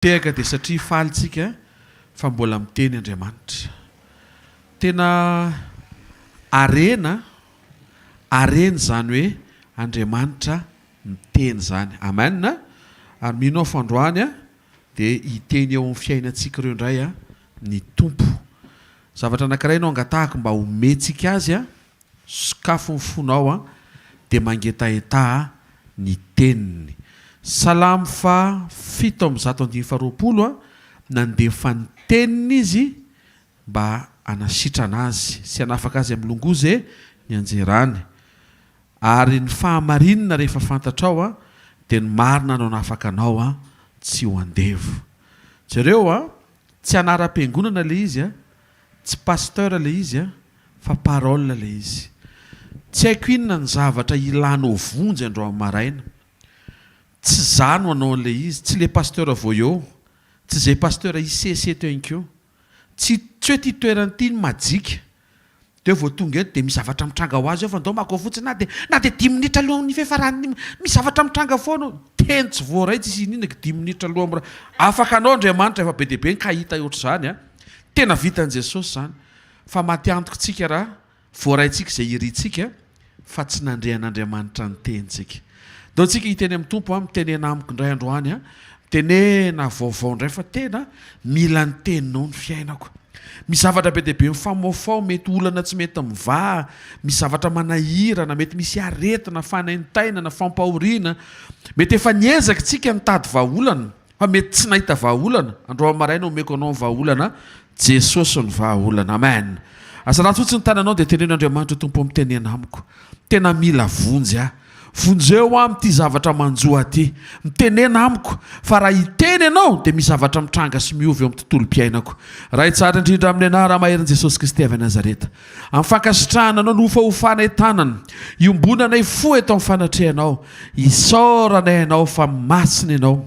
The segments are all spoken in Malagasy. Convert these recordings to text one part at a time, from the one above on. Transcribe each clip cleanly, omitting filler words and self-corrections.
Tehaka dia satria faly tsika fa mbola miteny Andriamanitra. Tena harena, harena izany hoe Andriamanitra miteny izany. Amen. Ary mino aho fa androany dia hiteny eo amin'ny fiainantsika ireo indray ny Tompo. Zavatra anankiray no angatahako mba homentsika Azy Sokafy ny fonao an, dia mangetahetaha ny teniny. Salamo faha 127 an, nandefa ny teniny izy mba hanasitrana azy sy hanafaka azy amin'ny longoze nianjerany. Ary ny fahamarinana rehefa fantatrao an, dia ny marina no hanafaka anao an, tsy ho andevo. Jereo an, tsy anaram-piangonana ilay izy an, tsy pasteur ilay izy an, Fa parole ilay izy. Tsy haiko inona ny zavatra ilanao vonjy androany maraina. Tsy za no hanao an'ilay izy, tsy le pasteur vao eo, tsy izay pasteur hisesy eto ihany koa. Tsy tsy hoe ity toerana ity no majika. Dia vao tonga eto dia misy zavatra mitranga ho azy eo fa ndao maka fotsiny na dia na dia dimy minitra alohan'ny fiafaran'ny misy zavatra mitranga foana eo. Teny tsy voaray tsisy inona inona dimy minitra aloha afaka anao Andriamanitra efa be dia be ny ka hita ohatr'izany a. Tena vitan'i Jesosy izany. Fa maty antoka tsika raha voaraintsika izay irintsika fa tsy nandre an'Andriamanitra niteny tsika. Ndao tsika hiteny amin'ny Tompo an, mitenena amiko indray androany an, mitenena vaovao indray fa tena mila ny teninao ny fiainako. Misy zavatra be dia be mifamoafao, mety olana tsy mety mivaha, misy zavatra manahirana, mety misy aretina, fanaintainana, fampahoriana, mety efa niezaka tsika nitady vahaolana, Fa mety tsy nahita vahaolana, androany maraina omeko anao ny vahaolana, Jesosy no vahaolana, amen. Aza ratsy fotsiny ny tananao dia teneno Andriamanitra Tompo mitenena amiko, tena mila vonjy aho, vonjeo aho amin'ity zavatra manjo ahy ity, mitenena amiko fa raha hiteny ianao dia misy zavatra mitranga sy miova eo amin'ny tontolom-piainako. Ray tsara indrindra amin'ny anara-maherin'i Jesosy Kristy avy any Nazareta. Amin'ny fankasitrahana anao no hofahofanay tanana, iombonanay fo eto amin'ny fanatrehanao. Isaoranay Anao fa masina Ianao.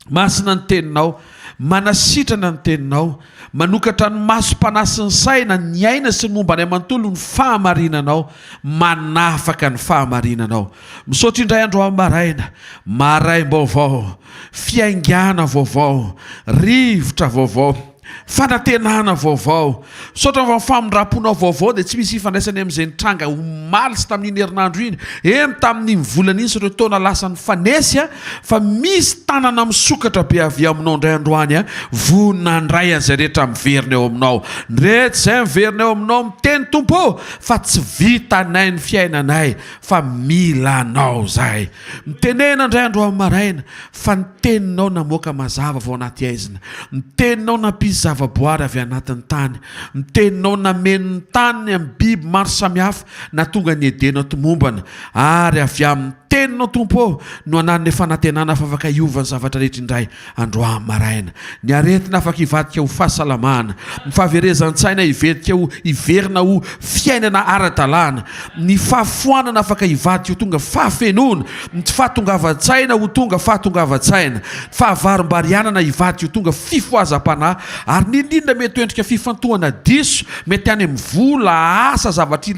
Masina ny Teninao, manasitrana ny Teninao, manokatra ny masom-panahy sy ny saina, ny aina sy ny momba anay manontolo ny fahamarinanao, manafaka ny fahamarinanao. Misaotra indray androany maraina, maraim-baovao, fiaingàna vaovao, rivotra vaovao. Fanantenana vaovao. Misaotra fa ny famindram-ponao vaovao dia tsy misy ifandraisany amin'izay nitranga omaly sy tamin'iny herinandro iny, eny tamin'iny volana iny sy ireo taona lasa nifanesy fa misy tanana misokatra be avy aminao indray androany vonona handray an'izay rehetra miverina eo aminao. Ny rehetra izay miverina eo aminao miteny Tompo ô fa tsy vitanay ny fiainanay fa mila anao izahay. Mitenena indray androany maraina fa ny teninao namoaka mazava vao anaty aizina. Ny teninao nampisy zavaboary avy anatin'ny tany. Ny teninao nameno ny tany amin'ny biby maro samihafa nahatonga ny Edena tomombana. Ary avy amin'ny teninao Tompo ô no anananay fanantenana fa afaka hiova ny zavatra rehetra indray androany maraina. Ny aretina afaka hivadika ho fahasalamana. Ny fahaverezan-tsaina hivadika ho hiverina ho fiainana ara-dalàna. Ny fahafoanana afaka hivadika ho tonga fahafenoana. Ny tsy fahatongavan-tsaina ho tonga fahatongavan-tsaina. Ny fahavarimbarianana hivadika ho tonga fifohazam-panahy. Ary n'inon'inona mety ho endrika fifantohana diso, mety any amin'ny vola, asa, zavatra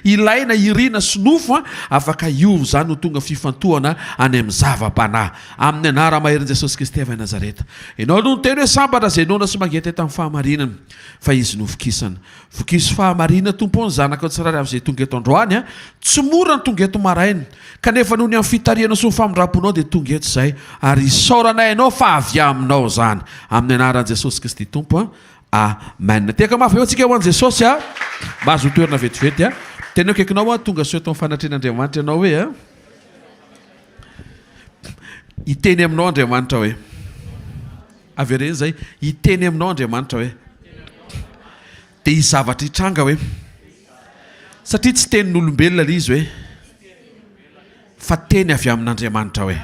ilaina, irina sy nofo, afaka hiova izany ho tonga fifantohana any amin'ny zava-panahy. Amin'ny anara-maherin'i Jesosy Kristy avy any Nazareta. Ianao no niteny hoe sambatra izay noana sy mangetaheta amin'ny fahamarinana, fa izy no vokisana. Vokiso fahamarinana Tompo ô ny zanakao tsirairay avy izay tonga eto androany a! Tsy mora ny tonga eto maraina, kanefa noho ny amin'ny fitarihanao sy ny famindram-ponao dia tonga eto izay, ary isaoranay Anao fa avy Aminao izany. Amin'ny anaran'i Jesosy Kristy Tompo a! Amen. Tehaka mafy be ho antsika ho an'i Jesosy a! Mahazo toerana vetivety a! Teneno akaikinao a, tonga soa eto amin'ny fanatrehan'Andriamanitra ianao hoe a! Hiteny aminao Andriamanitra hoe. Avereno izay. Hiteny aminao Andriamanitra hoe. Dia hisy zavatra hitranga hoe. Satria tsy tenin'olombelona ilay izy hoe. Fa teny avy amin'Andriamanitra hoe.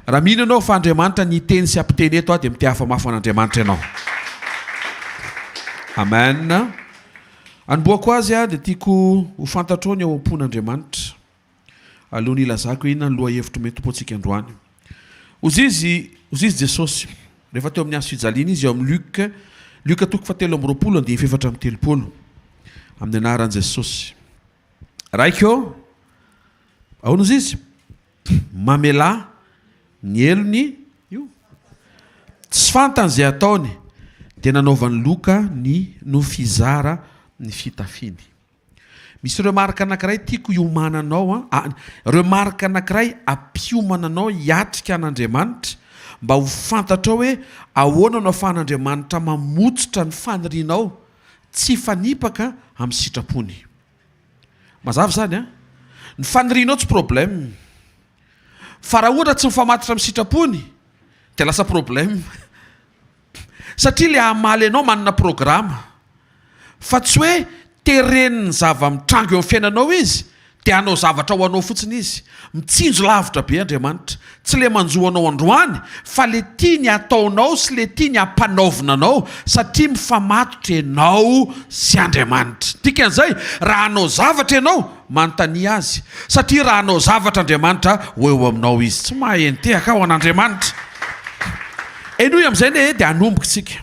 Raha mino ianao fa Andriamanitra ny hiteny sy hampiteny eto aho dia mitehafa mafy an'Andriamanitra ianao. Amen. Anombohako azy aho dia tiako ho fantatrao ny ao am-pon'Andriamanitra. Alohan'ny hilazako hoe inona ny lohahevitra omeko Tompo antsika androany. Hozizy, hozizy Jesosy, rehefa teo amin'ny hazo fijaliana Izy, eo amin'ny Luc, Lioka toko fahatelo amby 20, andininy fahefatra amby 30. Amin'ny anaran'i Jesosy. Raiko ô, ahoana hozizy? Mamelà ny helony io. Tsy fantany izay ataony, dia nanaovany loka ny no fizara ny fitafiany. Misy remarque anankiray tiako hiomananao an, remarque anankiray ampiomana anao hiatrika an'Andriamanitra mba ho fantatrao hoe ahoana no ahafahan'Andriamanitra mamotsotra ny fanirianao tsy hifanipaka amin'ny sitrapony. Mazava izany an? Ny fanirianao tsy problème. Fa raha ohatra tsy mifamatotra amin'ny sitrapony dia lasa problème. Satria le hamaly anao manana programa. Fa tsy hoe teren'ny zava-mitranga eo amin'ny fiainanao izy dia hanao zavatra ho anao fotsiny izy. Mitsinjo lavitra be Andriamanitra. Tsy le manjo anao androany fa le tiany hataonao sy le tiany hampanaovina anao satria mifamatotra ianao sy Andriamanitra. Dikan'izay, raha hanao zavatra ianao, manontania Azy. Satria raha hanao zavatra Andriamanitra, ho eo aminao Izy. Tsy mahay nitehaka aho an'Andriamanitra. Henoy amin'izay anie dia hanomboka isika.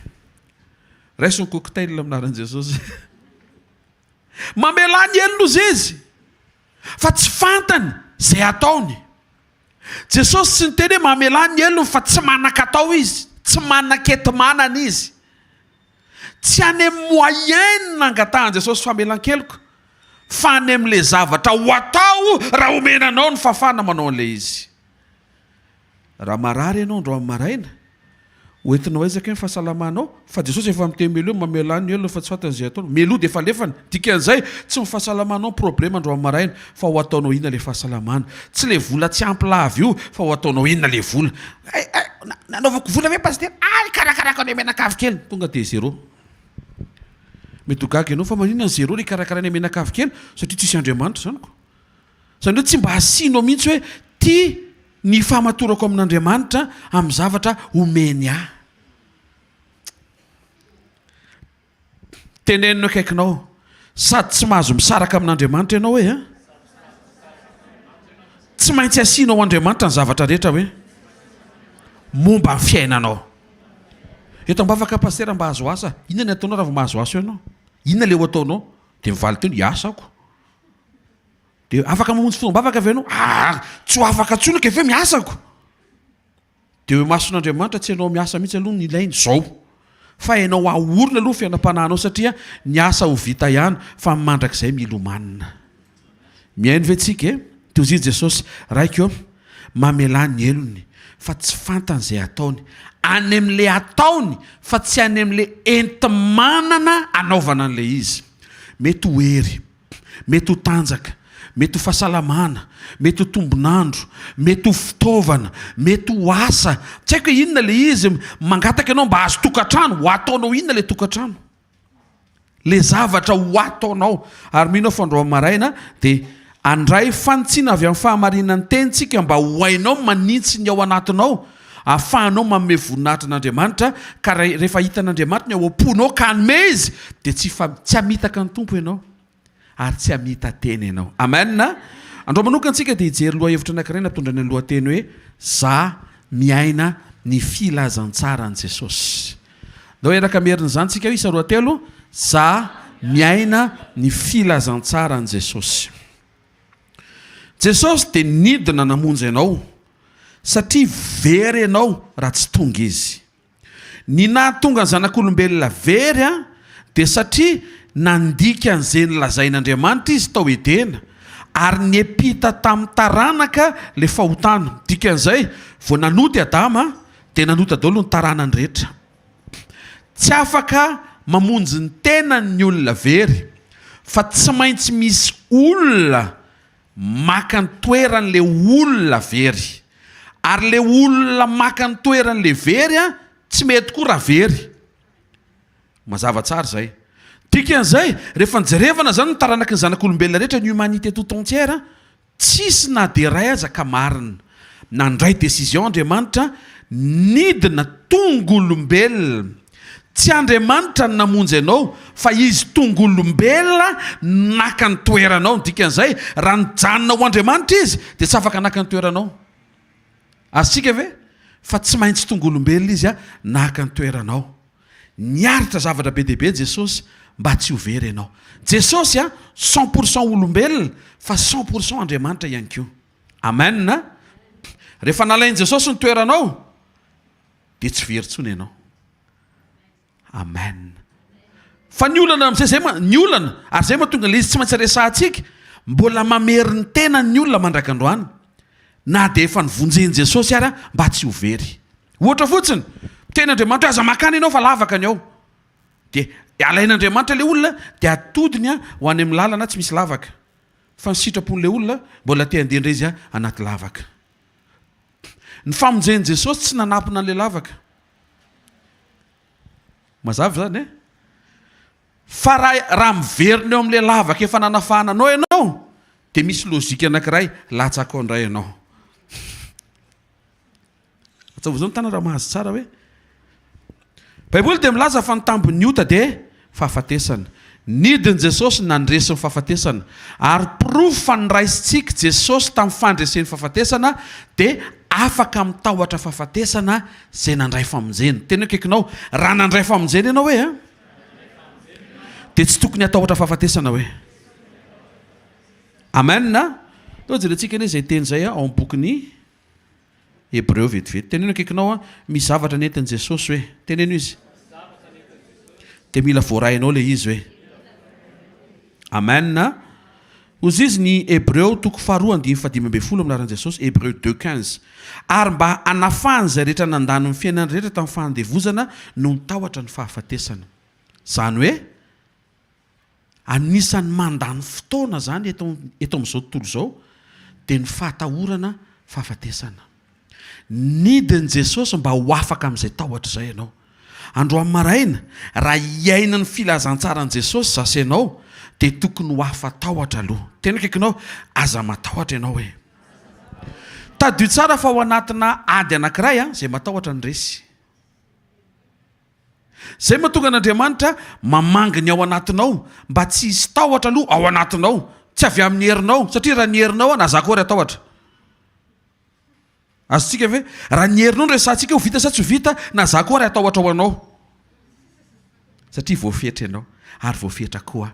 Raiso ny cocktail amin'ny anaran'i Jesosy. Mamelà ny helony hozy izy fa tsy fantany izay ataony. Jesosy tsy niteny hoe mamelà ny helony fa tsy manan-katao izy, tsy manan-keti-manana izy. Tsy any amin'ny moyen no nangatahan'i Jesosy famelan-keloka fa any amin'ilay zavatra ho atao raha omena anao ny fahafahana manao an'ilay izy. Raha marary ianao androany maraina, ho entinao aiza kay ny fahasalamanao? Fa Jesosy efa miteny mialoha hoe mamelà ny helony fa tsy fantany izay ataony. Mialoha dia efa alefany. Dikan'izay, tsy ny fahasalamanao ny problema androany maraina, fa ho ataonao inona ilay fahasalamana. Tsy ilay vola tsy ampy lava io, fa ho ataonao inona ilay vola. Hay, hay, nanaovako vola ve Pasitera? Hay, karakarako anay mianakavy kely. Tonga dia zéro. Mety ho gaga ianao fa maninona ny zéro ilay karakarainay mianakavy kely? Satria tsisy Andriamanitra izany ko. Izany hoe tsy mba asianao mihitsy hoe tia ny hifamatorako amin'Andriamanitra amin'ny zavatra omeny ahy. Teneno ny akaikinao, sady tsy mahazo misaraka amin'Andriamanitra ianao hoe a? Tsy maintsy asianao Andriamanitra ny zavatra rehetra hoe momba ny fiainanao. Eto am-bavaka pasitera mba hahazo asa, inona ny ataonao raha vao mahazo asa eo ianao? Inona ilay ho ataonao? Dia mivaly teny, hiasa aho ko. Dia afaka mamonjy fotoam-bavaka ve ianao? Ah, tsy ho afaka intsony aky ve miasa ko. Dia eo imason'Andriamanitra tsy ianao miasa mihitsy aloha no ilainy izao. Fa ianao ahorina aloha ny fiainam-panahinao satria ny asa ho vita ihany fa ny mandrakizay mila omanina. Mihaino ve tsika e? Toy izay Jesosy, Raiko ô, mamelà ny helony fa tsy fantany izay ataony. Any amin'ilay ataony fa tsy any amin'ilay enti-manana anaovana an'ilay izy. Mety ho hery. Mety ho tanjaka, mety ho fahasalamana, mety ho tombon'andro, mety ho fitaovana, mety ho asa, tsy haiko hoe inona ilay izy, mangataka ianao mba hahazo tokantrano, ho ataonao inona ilay tokantrano? Ilay zavatra ho ataonao. Ary mino aho fa androany maraina dia handray fanitsiana avy amin'ny fahamarinan'ny teny tsika mba ho hainao manitsy ny ao anatinao, ahafahanao manome voninahitra an'Andriamanitra, ka rehefa hitan'Andriamanitra ny ao am-ponao ka hanome Izy, dia tsy tsy hamitaka ny Tompo ianao, ary tsy hamita-tena ianao. Amen! Androany manokana isika dia hijery lohahevitra anankiray nampitondraina ny lohateny hoe Za miaina ny filazantsaran'i Jesosy. Ndao hiaraka hamerina izany isika hoe isa roa telo, Za miaina ny filazantsaran'i Jesosy. Jesosy dia nidina namonjy anao satria very ianao raha tsy tonga Izy. Ny nahatonga ny zanak'olombelona very dia satria nandika an'izay nolazain'Andriamanitra izy tao Edena ary niampita tamin'ny taranaka ilay fahotana. Dikan'izay, vao nanota i Adama dia nanota daholo ny taranany rehetra. Tsy afaka mamonjy ny tenany ny olona very fa tsy maintsy misy olona maka ny toeran'ilay olona very. Ary ilay olona maka ny toeran'ilay very tsy mety koa raha very. Mazava tsara izay. Dikan'izay, rehefa nijerevana izany ny taranaky ny zanak'olombelona rehetra, ny humanité tout entière, Tsisy na dia iray aza ka marina. Nandray décision Andriamanitra, nidina tonga olombelona. Tsy Andriamanitra no namonjy anao fa Izy tonga olombelona naka ny toeranao. Ny dikan'izay, raha nijanona ho Andriamanitra Izy dia tsy afaka naka ny toeranao. Azontsika ve? Fa tsy maintsy tonga olombelona Izy naka ny toeranao. Niaritra zavatra be dia be Jesosy mba tsy ho very ianao. Jesosy a, 100 pour cent olombelona fa 100 pour cent Andriamanitra ihany koa. Amen. Rehefa nalain'i Jesosy ny toeranao, Dia tsy very intsony ianao. Amen. Fa ny olana amin'izay, zay ma, ny olana, ary zay mahatonga ilay izy tsy maintsy resahantsika, mbola mamery ny tenany ny olona mandraka androany, na dia efa novonjen'i Jesosy ara mba tsy ho very. Ohatra fotsiny, miteny Andriamanitra hoe aza makany ianao fa lavaka ny ao. Dia alain'Andriamanitra ilay olona dia atodiny ho any amin'ny lalana tsy misy lavaka. Fa ny sitrapon'ilay olona mbola te handeha indray izy anaty lavaka. Ny famonjen'i Jesosy tsy nanampina an'ilay lavaka. Mazava izany e? Fa raha raha miverina eo amin'ilay lavaka efa nanafahana anao ianao, dia misy lojika anankiray, latsaka ao indray ianao. Ataovy izao ny tanana raha mahazo tsara hoe. Baiboly dia milaza fa ny tambin'ny ota dia fahafatesana. Nidin'i Jesosy nandresy ny fahafatesana. Ary porofo fa noraisintsika Jesosy tamin'ny fandresen'ny fahafatesana dia afaka amin'ny tahotra fahafatesana izay nandray famonjena. Tena akaikinao, raha nandray famonjena ianao hoe dia tsy tokony hatahotra fahafatesana hoe. Amen. Eo jerentsika anie izay teny izay ao amin'ny bokin'ny Hebreo vetivety. Teneno akaikinao an, misy zavatra nentin'i Jesosy hoe. Teneno izy. Dia mila voarainao ilay izy hoe. Amen. Hozy izy ny Hebreo toko faharoa andininy fahadimy ambin'ny folo amin'ny anaran'i Jesosy, Hebreo 2:15. Ary mba hanafahany izay rehetra nandany ny fiainany rehetra tamin'ny fahandevozana noho ny tahotra ny fahafatesana. Izany hoe Anisan'ny mandany fotoana izany eto eto amin'izao tontolo izao dia ny fahatahorana fahafatesana. Nidin'i Jesosy mba ho afaka amin'izay tahotra izay ianao. Androany maraina, raha hiaina ny filazantsaran'i Jesosy za sy ianao dia tokony ho afa-tahotra aloha. Tena akaikinao, aza matahotra ianao e. Tadidio tsara fa ao anatina ady anankiray izay matahotra no resy. Izay mahatonga an'Andriamanitra mamangy ny ao anatinao mba tsy hisy tahotra aloha ao anatinao, tsy avy amin'ny herinao, satria raha ny herinao na za koa ary hatahotra. Azontsika ve? Raha ny herinao no resahantsika ho vita sa tsy ho vita, na za koa ary hatahotra ho anao. Satria voafetra ianao ary voafetra koa aho.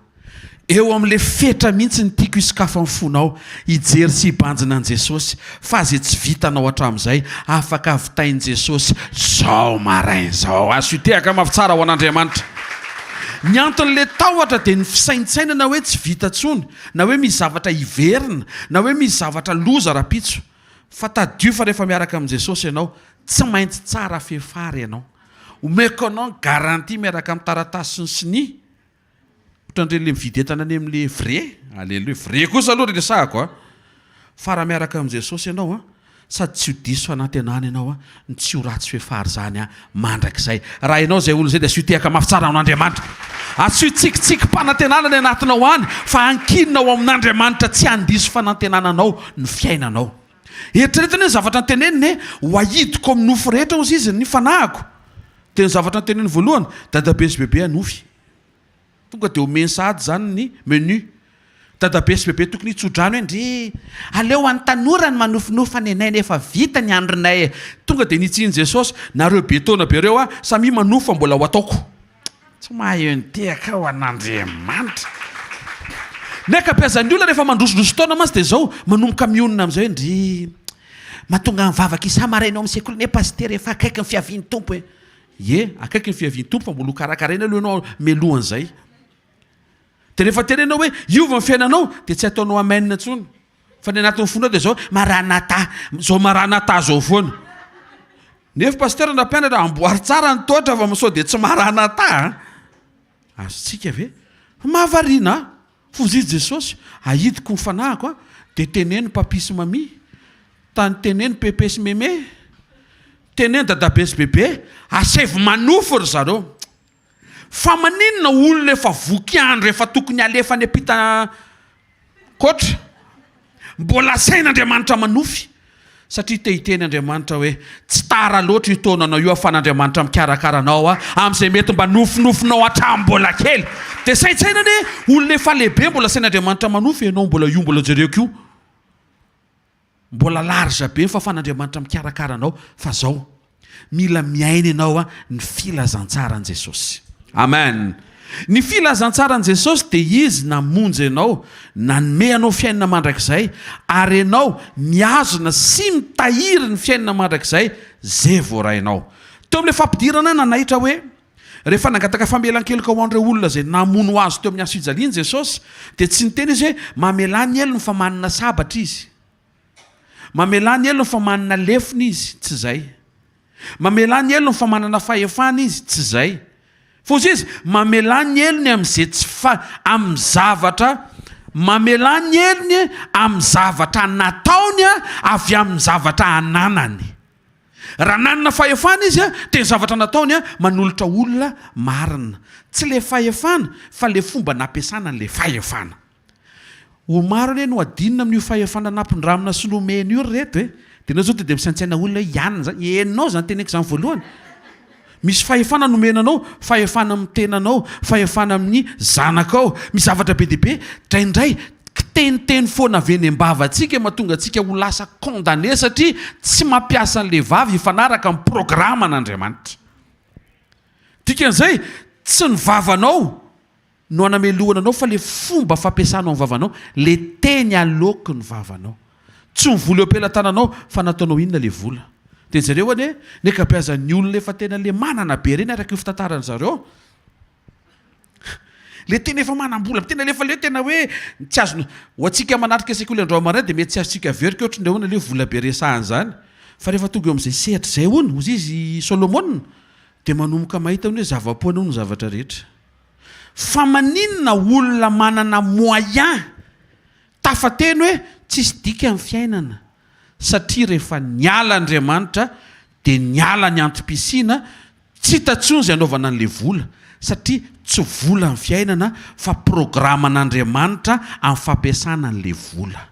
Eo amin'ilay fetra mihitsy ny tiako hisokafan'ny fonao hijery sy hibanjina an'i Jesosy fa izay tsy vitanao hatramin'izay afaka vitain'i Jesosy zao maraina izao. Azo hitehaka mafy tsara ho an'Andriamanitra. Ny anton'ilay tahotra dia ny fisaintsainana hoe tsy vita intsony, na hoe misy zavatra hiverina, na hoe misy zavatra loza rahampitso. Fa tadidio fa rehefa miaraka amin'i Jesosy ianao, tsy maintsy tsara fefara ianao. Omeko anao ny garantie miaraka amin'ny taratasy sy ny sonia. Ohatran'ireny le mividy entana any amin'le vrai, alléluia, vrai kosa aloha ry resahako a! Fa raha miaraka amin'i Jesosy ianao a, sady tsy ho diso fanantenana ianao a, no tsy ho ratsy fefary izany a, mandrakizay. Raha ianao izay olona izay dia asio tehaka mafy tsara amin'Andriamanitra. Asio tsikitsikim-panantenana any anatinao any fa ankinina ao amin'Andriamanitra tsy handiso fanantenana anao ny fiainanao. Eritrereto anie ny zavatra noteneniny e, ho ahidiko amin'ny nofo rehetra hozy izy ny fanahiko. Dia ny zavatra noteneniny voalohany, dadabe sy bebe hanofy. Tonga dia omeny sahady izany ny menu. Dadabe sy bebe tokony hitso-drano hoe ndry aleo any tanora ny manofinofy fa nenay efa vita ny andronay e. Tonga dia nitsihin'i Jesosy, nareo be taona be reo a, samia manofy fa mbola ho ataoko. Tsy mahay nitehaka ho an'Andriamanitra. Ny ankabeazan'ny olona rehefa mandrosondroso taona mantsy dia izao, manomboka mionona amin'izay hoe ndry mahatonga mivavaka isa-maraina ao amin'ny sekoly anie pasitera efa akaiky ny fiavian'ny Tompo e. Ie, akaiky ny fiavian'ny Tompo fa mbola ho karakaraina aloha ianao mialohan'izay. Dia rehefa tenenina hoe hiova ny fiainanao dia tsy ataonao amen intsony. Fa ny anatin'ny fonao dia izao maranatha, izao maranatha izao foana. Nefa pasteur nampianatra amboary tsara ny toetra fa sao dia tsy maranatha a. Azontsika ve? Mahavariana a. Fozy Jesosy, ahidiko ny fanahiko a, dia teneno papi sy mami, tany teneno pepe sy meme, teneno dadabe sy bebe, asaivo manofy ry zareo. Fa maninona olona efa voky andro efa tokony alefa any ampita koatra mbola asain'Andriamanitra manofy? Satria te hiteny Andriamanitra hoe tsy tara loatra io taonanao io ahafan'Andriamanitra mikarakara anao amin'izay mety mba nofinofinao hatramin'ny mbola kely. Dia saintsaina anie olona efa lehibe mbola asain'Andriamanitra manofy ianao mbola io mbola jereko io. Mbola large be ny fahafahan'Andriamanitra mikarakara anao fa zao, mila miaina ianao ny filazantsaran'i Jesosy. Amen! Ny filazantsaran'i Jesosy dia Izy namonjy anao, nanome anao fiainana mandrakizay, ary ianao mihazona sy mitahiry ny fiainana mandrakizay ze voarainao. Teo amin'ilay fampidirana nanaitra hoe, rehefa nangataka famelan-keloka ho an'ireo olona izay namono Azy teo amin'ny hazo fijaliana Jesosy, dia tsy niteny Izy hoe, Mamelà ny helony fa manana sabatra izy. Mamelà ny helony fa manana lefona izy. Tsy izay. Mamelà ny helony fa manana fahefana izy. Tsy izay. Fa hozy izy, mamelà ny helony amin'izay tsy fa, amin'ny zavatra, mamelà ny helony amin'ny zavatra nataony avy amin'ny zavatra ananany. Raha nanana fahefana izy dia ny zavatra nataony manolotra olona marina. Tsy ilay fahefana fa ilay fomba nampiasana an'ilay fahefana. Ho maro anie no hadinina amin'io fahefana nampindramina sy nomena io ry reto e! Dia ianao zao tonga dia misaintsaina olona hoe ianona zany, henonao izany teneniko izany voalohany? Misy fahefana nomena anao, fahefana amin'ny tenanao, fahefana amin'ny zanakao, misy zavatra be dia be, indraindray kiteniteny foana avy eny am-bavantsika mahatonga antsika ho lasa condamné satria tsy mampiasa an'ilay vava hifanaraka amin'ny programan'Andriamanitra. Dikan'izay, tsy ny vavanao no anamelohana anao fa le fomba fampiasanao ny vavanao, le teny aloaky ny vavanao. Tsy ny vola eo am-pelatananao fa nataonao inona le vola. Dia jereo anie ny ankabeazan'ny olona efa tena le manana be ireny araka io fitantaran-dry zareo. Le tena efa manam-bola, tena le efa le tena hoe tsy azona, ho antsika manatrika sekoly androany maraina dia mety tsy azontsika averiko ohatry ny ahoana le vola be resahana izany. Fa rehefa tonga eo amin'izay sehatra izay hono, hozy izy i Solomona, dia manomboka mahita hono hoe zava-poana hono ny zavatra rehetra. Fa maninona olona manana moyen tafateny hoe tsisy dikany fiainana satria rehefa niala Andriamanitra dia niala ny antom-pisiana tsy hita tsony izay anaovana an'ilay vola satria tsy vola ny fiainana fa programan'Andriamanitra amin'ny fampiasana an'ilay vola.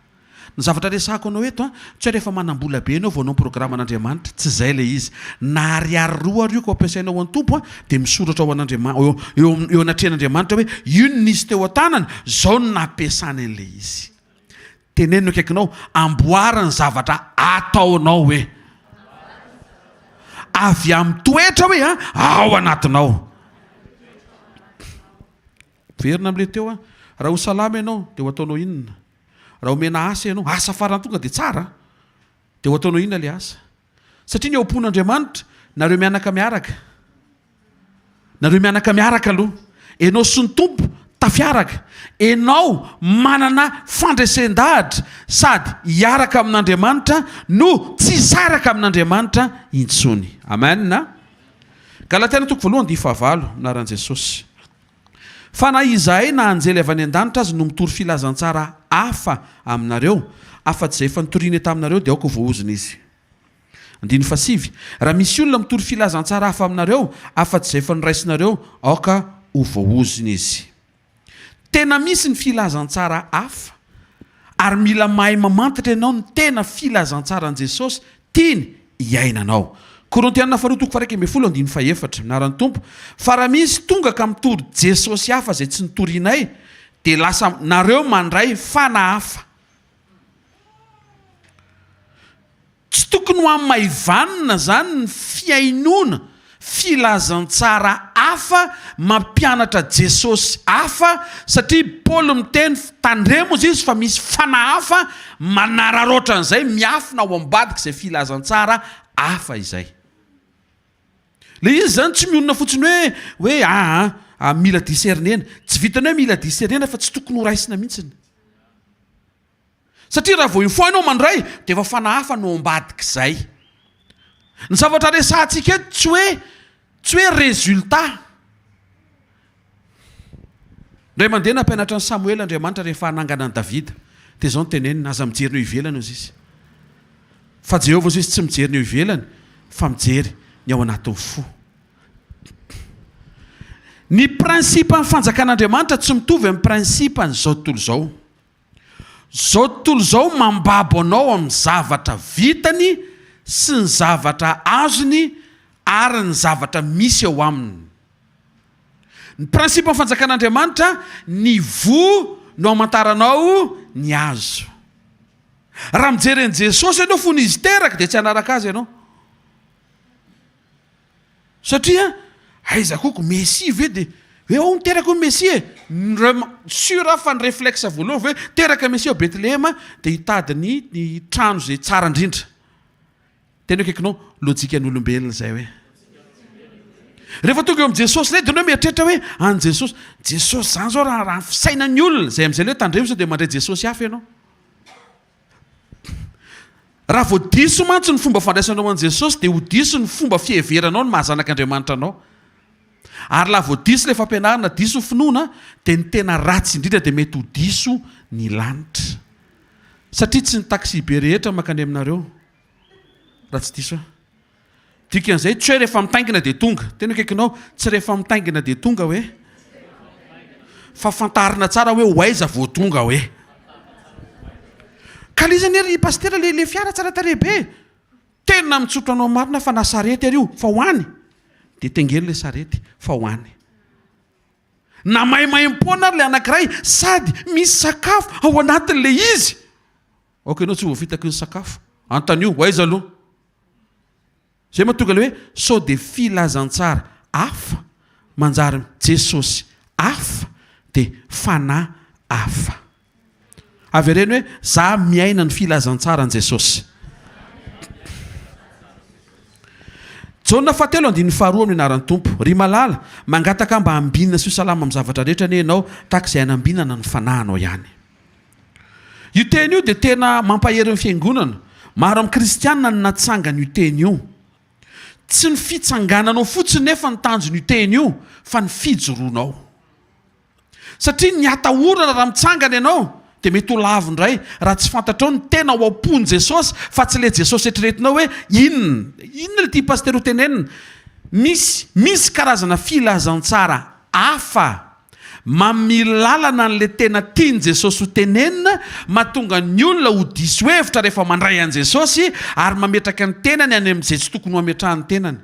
Ny zavatra resahako anao eto an, tsy hoe rehefa manam-bola be ianao vao hanao ny programan'Andriamanitra, tsy izay ilay izy. Na ariary roa ary io ka ampiasainao ho an'ny Tompo an, dia misoratra ho an'Andriama-, eo, eo, eo anatrehan'Andriamanitra hoe io no nisy teo an-tanany, izao no nampiasany an'ilay izy. Teneno ny akaikinao, amboary ny zavatra ataonao hoe. Avy amin'ny toetra hoe an, ao anatinao. Miverina amin'ilay teo an, raha ho salama ianao dia ho ataonao inona? Raha omena asa ianao, asa farany tonga dia tsara an! Dia ho ataonao inona ilay asa? Satria ny ao am-pon'Andriamanitra, nareo mianaka miaraka. Nareo mianaka miaraka aloha. Ianao sy ny Tompo tafiaraka. Ianao manana fandresen-dahatra sady hiaraka amin'Andriamanitra no tsy hisaraka amin'Andriamanitra intsony. Amen. Galatiana toko voalohany andihy fahavalo, amin'ny anaran'i Jesosy. Fa na izahay na anjely avy any an-danitra aza no mitory filazantsara hafa aminareo, afa-tsy izay efa notorianay taminareo, dia aoka ho voaozona izy. Andininy fahasivy, Raha misy olona mitory filazantsara hafa aminareo, afa-tsy izay efa noraisinareo, aoka ho voaozona izy. Tena misy ny filazantsara hafa, ary mila mahay mamantatra ianao ny tena filazantsaran'i Jesosy tiany hiainanao. Korintiana faharoa toko faha-11 andininy fahefatra, Anaran'ny Tompo, Fa raha misy tonga ka mitory Jesosy hafa izay tsy notorianay, dia lasa nareo mandray fanahy hafa. Tsy tokony ho hamaivanina izany ny fihainoana filazantsara hafa mampianatra Jesosy hafa satria Paoly miteny tandremo ozy izy fa misy fanahy hafa manararaotra an'izay miafina ao ambadik'izay filazantsara hafa izay. Le izy izany tsy mionona fotsiny hoe hoe aa ah, mila discernena. Tsy vitan'ny hoe mila discernena fa tsy tokony ho raisina mihitsiny. Satria raha vao une fois ianao mandray dia efa fanahy hafa no ao ambadik'izay. Ny zavatra resahantsika eto tsy hoe tsy hoe résultat. Indray mandeha nampianatra an'i Samoela Andriamanitra rehefa hanangana an'i Davida. Dia izao no teneniny, aza mijery ny eo ivelany hozy izy. Fa Jehovah hozy izy tsy mijery ny eo ivelany fa mijery ny ao anatin'ny fo. Ny principe an'ny fanjakan'Andriamanitra tsy mitovy amin'ny principe an'izao tontolo izao. Zao tontolo izao mambabo anao amin'ny zavatra vitany sy ny zavatra azony ary ny zavatra misy eo aminy. Ny principe ny fanjakan'Andriamanitra, ny voa no amantaranao ny hazo. Raha mijery an'i Jesosy ianao fony izy teraka dia tsy hanaraka azy ianao. Satria aiza koa ko Messie ve de hoe ao niteraka hono Messie e! Sûr aho fa ny réflexe voalohany ve teraka Messie ao Bethlehema de hitady ny ny trano izay tsara indrindra. Tena akaikinao lojikan'olombelona izay hoe. Rehefa tonga eo amin'i Jesosy indray dia ianao mieritreritra hoe an'i Jesosy. Jesosy izany izao raha raha ny fisainan'ny olona, izay amin'izay ilay hoe tandremo sao dia mandray Jesosy hafa ianao. Raha vao diso mantsy ny fomba fandraisanao an'i Jesosy dia ho diso ny fomba fiheveranao ny maha zanak'Andriamanitra anao. Ary laha vao diso ilay fampianarana, diso ny finoana, dia ny tena ratsy indrindra dia mety ho diso ny lanitra. Satria tsy ny taxi-be rehetra mankany aminareo, raha tsy diso aho. Dikan'izay tsy hoe rehefa mitaingina dia tonga. Tena akaikinao, tsy rehefa mitaingina dia tonga hoe. Fa fantarina tsara hoe ho aiza vao tonga hoe. Ka le izy anie ry pasitera le le fiara tsara tarehy be. Tena mitsotra anao marina fa na sarety ary io fa ho any. Dia tengeno le sarety fa ho any. Na maimaimpoana ary le anankiray sady misy sakafo ao anatin'le izy. Aoka ianao tsy ho voafitaky ny sakafo. Antanio, ho aiza aloha? Zay mahatonga le hoe sao dia filazantsara hafa manjary Jesosy hafa dia fanahy hafa. Avereno hoe za miaina ny filazantsaran'i Jesosy. Jaona fahatelo andininy faharoa amin'ny anaran'ny Tompo. Ry malala, mangataka mba hambinina sy ho salama amin'ny zavatra rehetra anie ianao tahaka izay hanambinana ny fanahinao ihany. Io teny io dia tena mampahery ny fiangonana. Maro amin'ny kristiana no natsangana io teny io. Tsy ny fitsangananao fotsiny nefa ny tanjon'io teny io fa ny fijoroanao. Satria ny atahorana raha mitsangana ianao dia mety ho lavo indray raha tsy fantatrao ny tena ao am-pon'i Jesosy fa tsy ilay Jesosy eritreretinao hoe inona, inona ilay tian'i Pasitera ho tenenina. Misy, misy karazana filazantsara hafa. Manome lalana an'ilay tena tian'i Jesosy ho tenenina, mahatonga ny olona ho diso hevitra rehefa mandray an'i Jesosy ary mametraka ny tenany any amin'izay tsy tokony ho ametrahany ny tenany.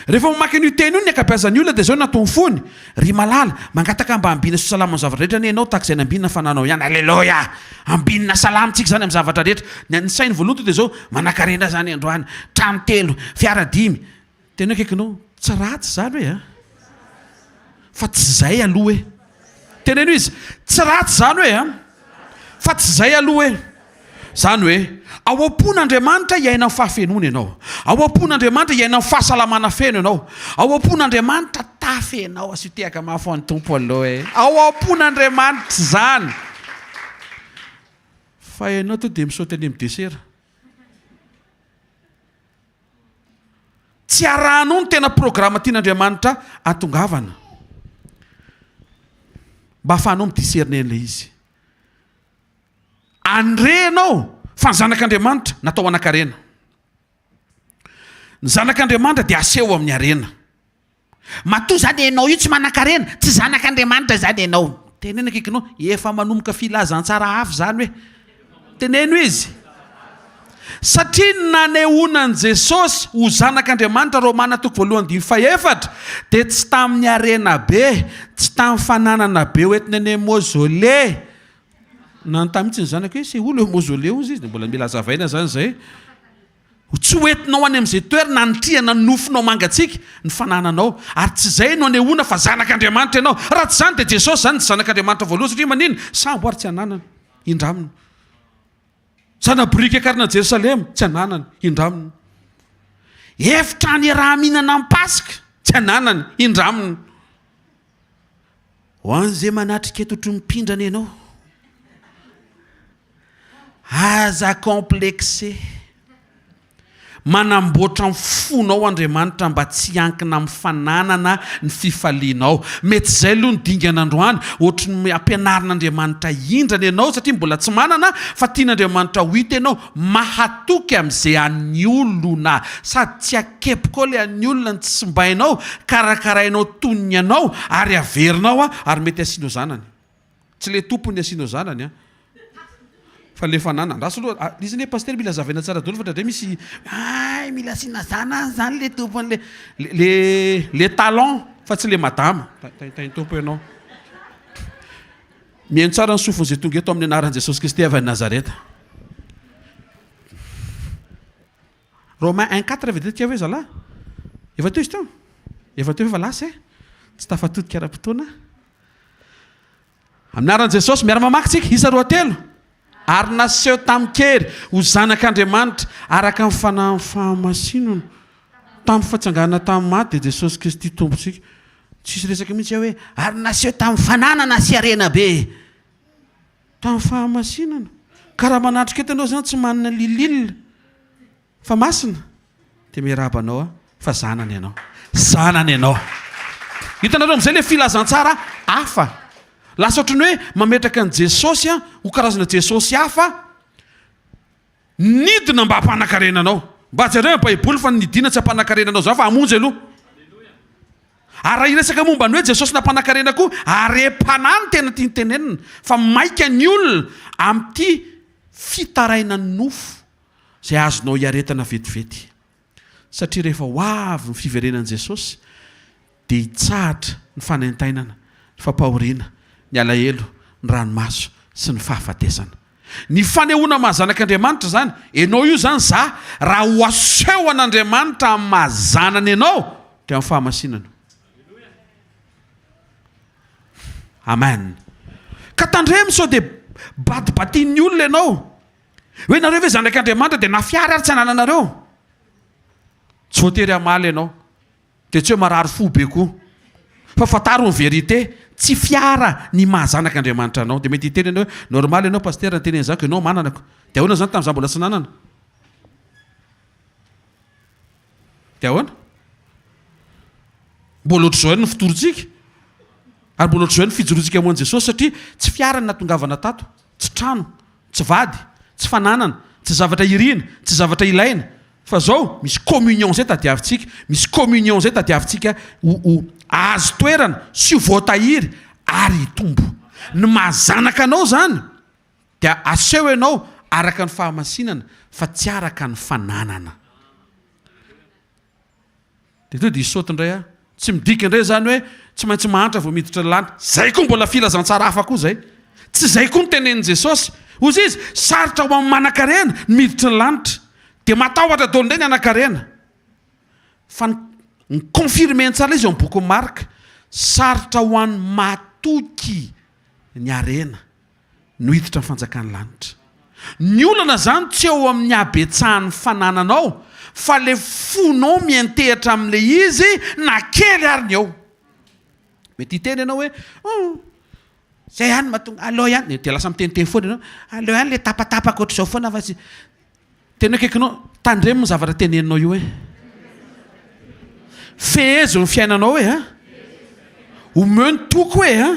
Rehefa mamaky an'io teny io ny ankabeazan'ny olona dia izao no nataony fony, Ry malala, mangataka mba hambina sy ho salama amin'ny zavatra rehetra anie ianao tahaka izay nambinina ny fananao ihany. Aleloia! Ambinina salama tsika izany amin'ny zavatra rehetra. Ny an'ny sainy voalohany tonga dia izao, Manankarena izany androany, trano telo, fiara dimy. Tena akaikinao, tsy ratsy izany hoe a! Fa tsy izay aloha e! Teneno izy, tsy ratsy izany hoe a! Fa tsy izay aloha e! Izany hoe, ao am-pon'Andriamanitra hiaina amin'ny fahafenoana ianao. Ao am-pon'Andriamanitra hiaina amin'ny fahasalamana feno ianao. Ao am-pon'Andriamanitra tafy ianao. Asio tehaka mafy ho an'ny Tompo aloha e! Ao am-pon'Andriamanitra izany. Fa ianao to dia misaoty any amin'ny desera. Tsy arahanao ny tena programa tian'Andriamanitra atongavana mba ahafahanao mi-discerner an'ilay izy. Andre ianao fa ny zanak'Andriamanitra natao hanan-karena. Ny zanak'Andriamanitra dia aseho amin'ny harena. Matoa izany ianao io tsy manankarena, tsy zanak'Andriamanitra izany ianao. Teneno akaikinao, efa manomboka filazantsara hafa izany hoe. Teneno izy. Satria ny nanehoana an'i Jesosy ho zanak'Andriamanitra, Romana toko voalohany andininy fahefatra, dia tsy tamin'ny harena be, tsy tamin'ny fananana be hoentina any amin'ny mausolée. Nanontany mihitsy ny zanako hoe c'est où le mausolée hozy izy, dia mbola mila hazavaina izany izay. Tsy ho entinao any amin'izay toerana hanitrihana ny nofonao mangatsiaka ny fanananao. Ary tsy izay no anehoana fa zanak'Andriamanitra ianao. Raha tsy izany dia Jesosy izany tsy zanak'Andriamanitra voalohany satria maninona? Sambo ary tsy ananany. Indraminy. Zana-boriky akarina Jerosalema, tsy ananany. Indraminy. Efitrano iaraha-mihinana amin'ny Paska, tsy ananany. Indraminy. Ho an'izay manatrika eto ohatry ny mpindrana ianao. Aza complexé. Manamboatra ny fonao Andriamanitra mba tsy hiankina amin'ny fananana ny fifalianao. Mety izay aloha ny dingana androany, ohatry ny ampianarin'Andriamanitra hindrana ianao satria mbola tsy manana fa tian'Andriamanitra ho hita ianao mahatoky amin'izay an'ny olona sady tsy akepoka ao ilay an'ny olona ny tsy simbainao, karakarainao toy ny anao ary averinao ary mety asianao zanany. Tsy le tompony asianao zanany an! Fa le fanana. Andraso aloha, ah, izy anie pasitera mila azavaina tsara daholo fa indraindray misy hay mila asiana zanany zany le tompony le le le talon fa tsy le madama. Tahin'ny Tompo ianao. Mihaino tsara ny sofin'izay tonga eto amin'ny anaran'i Jesosy Kristy avy any Nazareta. Romain un quatre ve dia hoe zalahy? Efa teo izy teo? Efa teo efa lasa e? Tsy tafatodika ara-potoana. Amin'ny anaran'i Jesosy, miara-mamaky tsika, isa roatelo. Ary naseho tamin-kery ho zanak'Andriamanitra araka ny fanahin'ny fahamasinana. Tamin'ny fatsanganana tamin'ny maty dia Jesosy Kristy Tompontsika. Tsisy resaka mihitsy hoe ary naseho tamin'ny fananana sy harena be. Tamin'ny fahamasinana. Ka raha manatrika eto ianao izany tsy manana lilil fa masina dia miarahaba anao aho fa zanany ianao. Zanany ianao. Hitanareo amin'izay ilay filazantsara hafa. Lasa ohatran'ny hoe mametraka an'i Jesosy ho karazana Jesosy hafa nidina mba hampanakarena anao. Mba jereo ny baiboly fa ny nidina tsy hampanakarena anao izany fa hamonjy aloha. Ary raha hiresaka momba ny hoe Jesosy nampanakarena koa, harem-panahy no tena tiany tenenina, fa maika ny olona amin'ity fitarainan'ny nofo izay azonao hiaretana vetivety. Satria rehefa ho avy ny fiverenan'i Jesosy dia hitsahatra ny fanaintainana, ny fampahoriana, ny alahelo, ny ranomaso sy ny fahafatesana. Ny fanehoana maha zanak'Andriamanitra izany, enao io izany za, raha ho aseho an'Andriamanitra amin'ny maha zanany enao dia amin'ny fahamasinana. Amen. Ka tandremo sao dia batibatian'ny olona ianao. Hoe nareo ve zanak'Andriamanitra dia na fiara ary tsy anananareo? Tsy voatery hamaly ianao. Dia tsy hoe marary fo be koa. Fa fantaro ny vérité, tsy fiara ny maha zanak'Andriamanitra anao. Dia mety hiteny ianao hoe, normal ianao pasitera niteny an'izany ko ianao manana ko. Dia ahoana izany tamin'izaho mbola tsy nanana? Dia ahoana? Mbola ohatr'izao ihany ny fitorintsika. Ary mbola ohatr'izao ihany ny fijoroantsika ho an'i Jesosy satria tsy fiara ny nahatongavana tato, tsy trano, tsy vady, tsy fananana, tsy zavatra iriana, tsy zavatra ilaina. Fa zao, misy communion zay tadiavintsika, misy communion zay tadiavintsika ho ho azo toerana sy ho voatahiry ary hitombo. Ny maha zanaka anao zany dia aseho ianao araka ny fahamasinana fa tsy araka ny fananana. Dia tonga dia hisaoty indray aho. Tsy midika indray izany hoe tsy maintsy mahantra vao miditra ny lanitra. Izay koa mbola filazantsara hafa koa izay. Tsy izay koa no tenenin'i Jesosy. Hoy izy, sarotra ho amin'ny manankarena ny miditra ny lanitra. Dia matahotra daholo indray ny hanankarena. Fa ny ni-confirmer-ny tsara ilay izy ao amin'ny bokin'i Marka. Sarotra ho an'ny matoky ny harena. no hiditra ny fanjakan'ny lanitra. Ny olana zany tsy eo amin'ny habetsahan'ny fanananao fa le fonao miantehatra amin'le izy na kely ary ny eo. Mety hiteny ianao hoe hum zay ihany mahatonga aleo ihany, dia lasa miteniteny foana ianao, aleo ihany le tapatapaka ohatr'izao foana fa tsy Tena akaikinao, tandremo ny zavatra teneninao io e. Fehezo ny fiainanao e a. Omeo ny toko e a.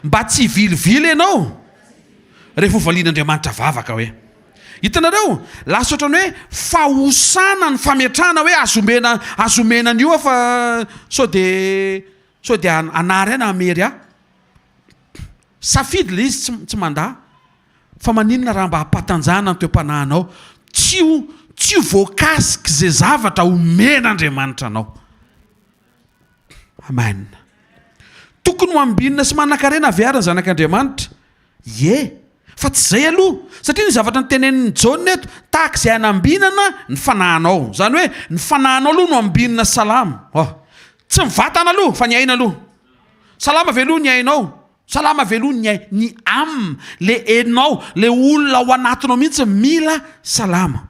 Mba tsy hivilivily ianao rehefa ho valian'Andriamanitra vavaka hoe. Hitanareo, lasa ohatran'ny hoe fahosana ny fametrahana hoe azo omena, azo omena an'io aho fa sao dia sao dia hanary ahy na hamery ahy. Safidy ilay izy, tsy tsy mandà. Fa maninona raha mba ampatanjahana ny toe-panahinao tsy ho tsy ho voakasik'izay zavatra omen'Andriamanitra anao. Amen. Tokony ho ambinina sy manankarena ve ary ny zanak'Andriamanitra? Ie. Fa tsy izay aloha. Satria ny zavatra notenenin'i Jaona eto, tahaka izay hanambinana ny fanahinao. Izany hoe ny fanahinao aloha no ambinina salama. Oh. Tsy ny vatana aloha fa ny aina aloha. Salama ve aloha ny ainao? Salama ve aloha ny ay, ny âme, le enao, le olona ao anatinao mihitsy mila salama.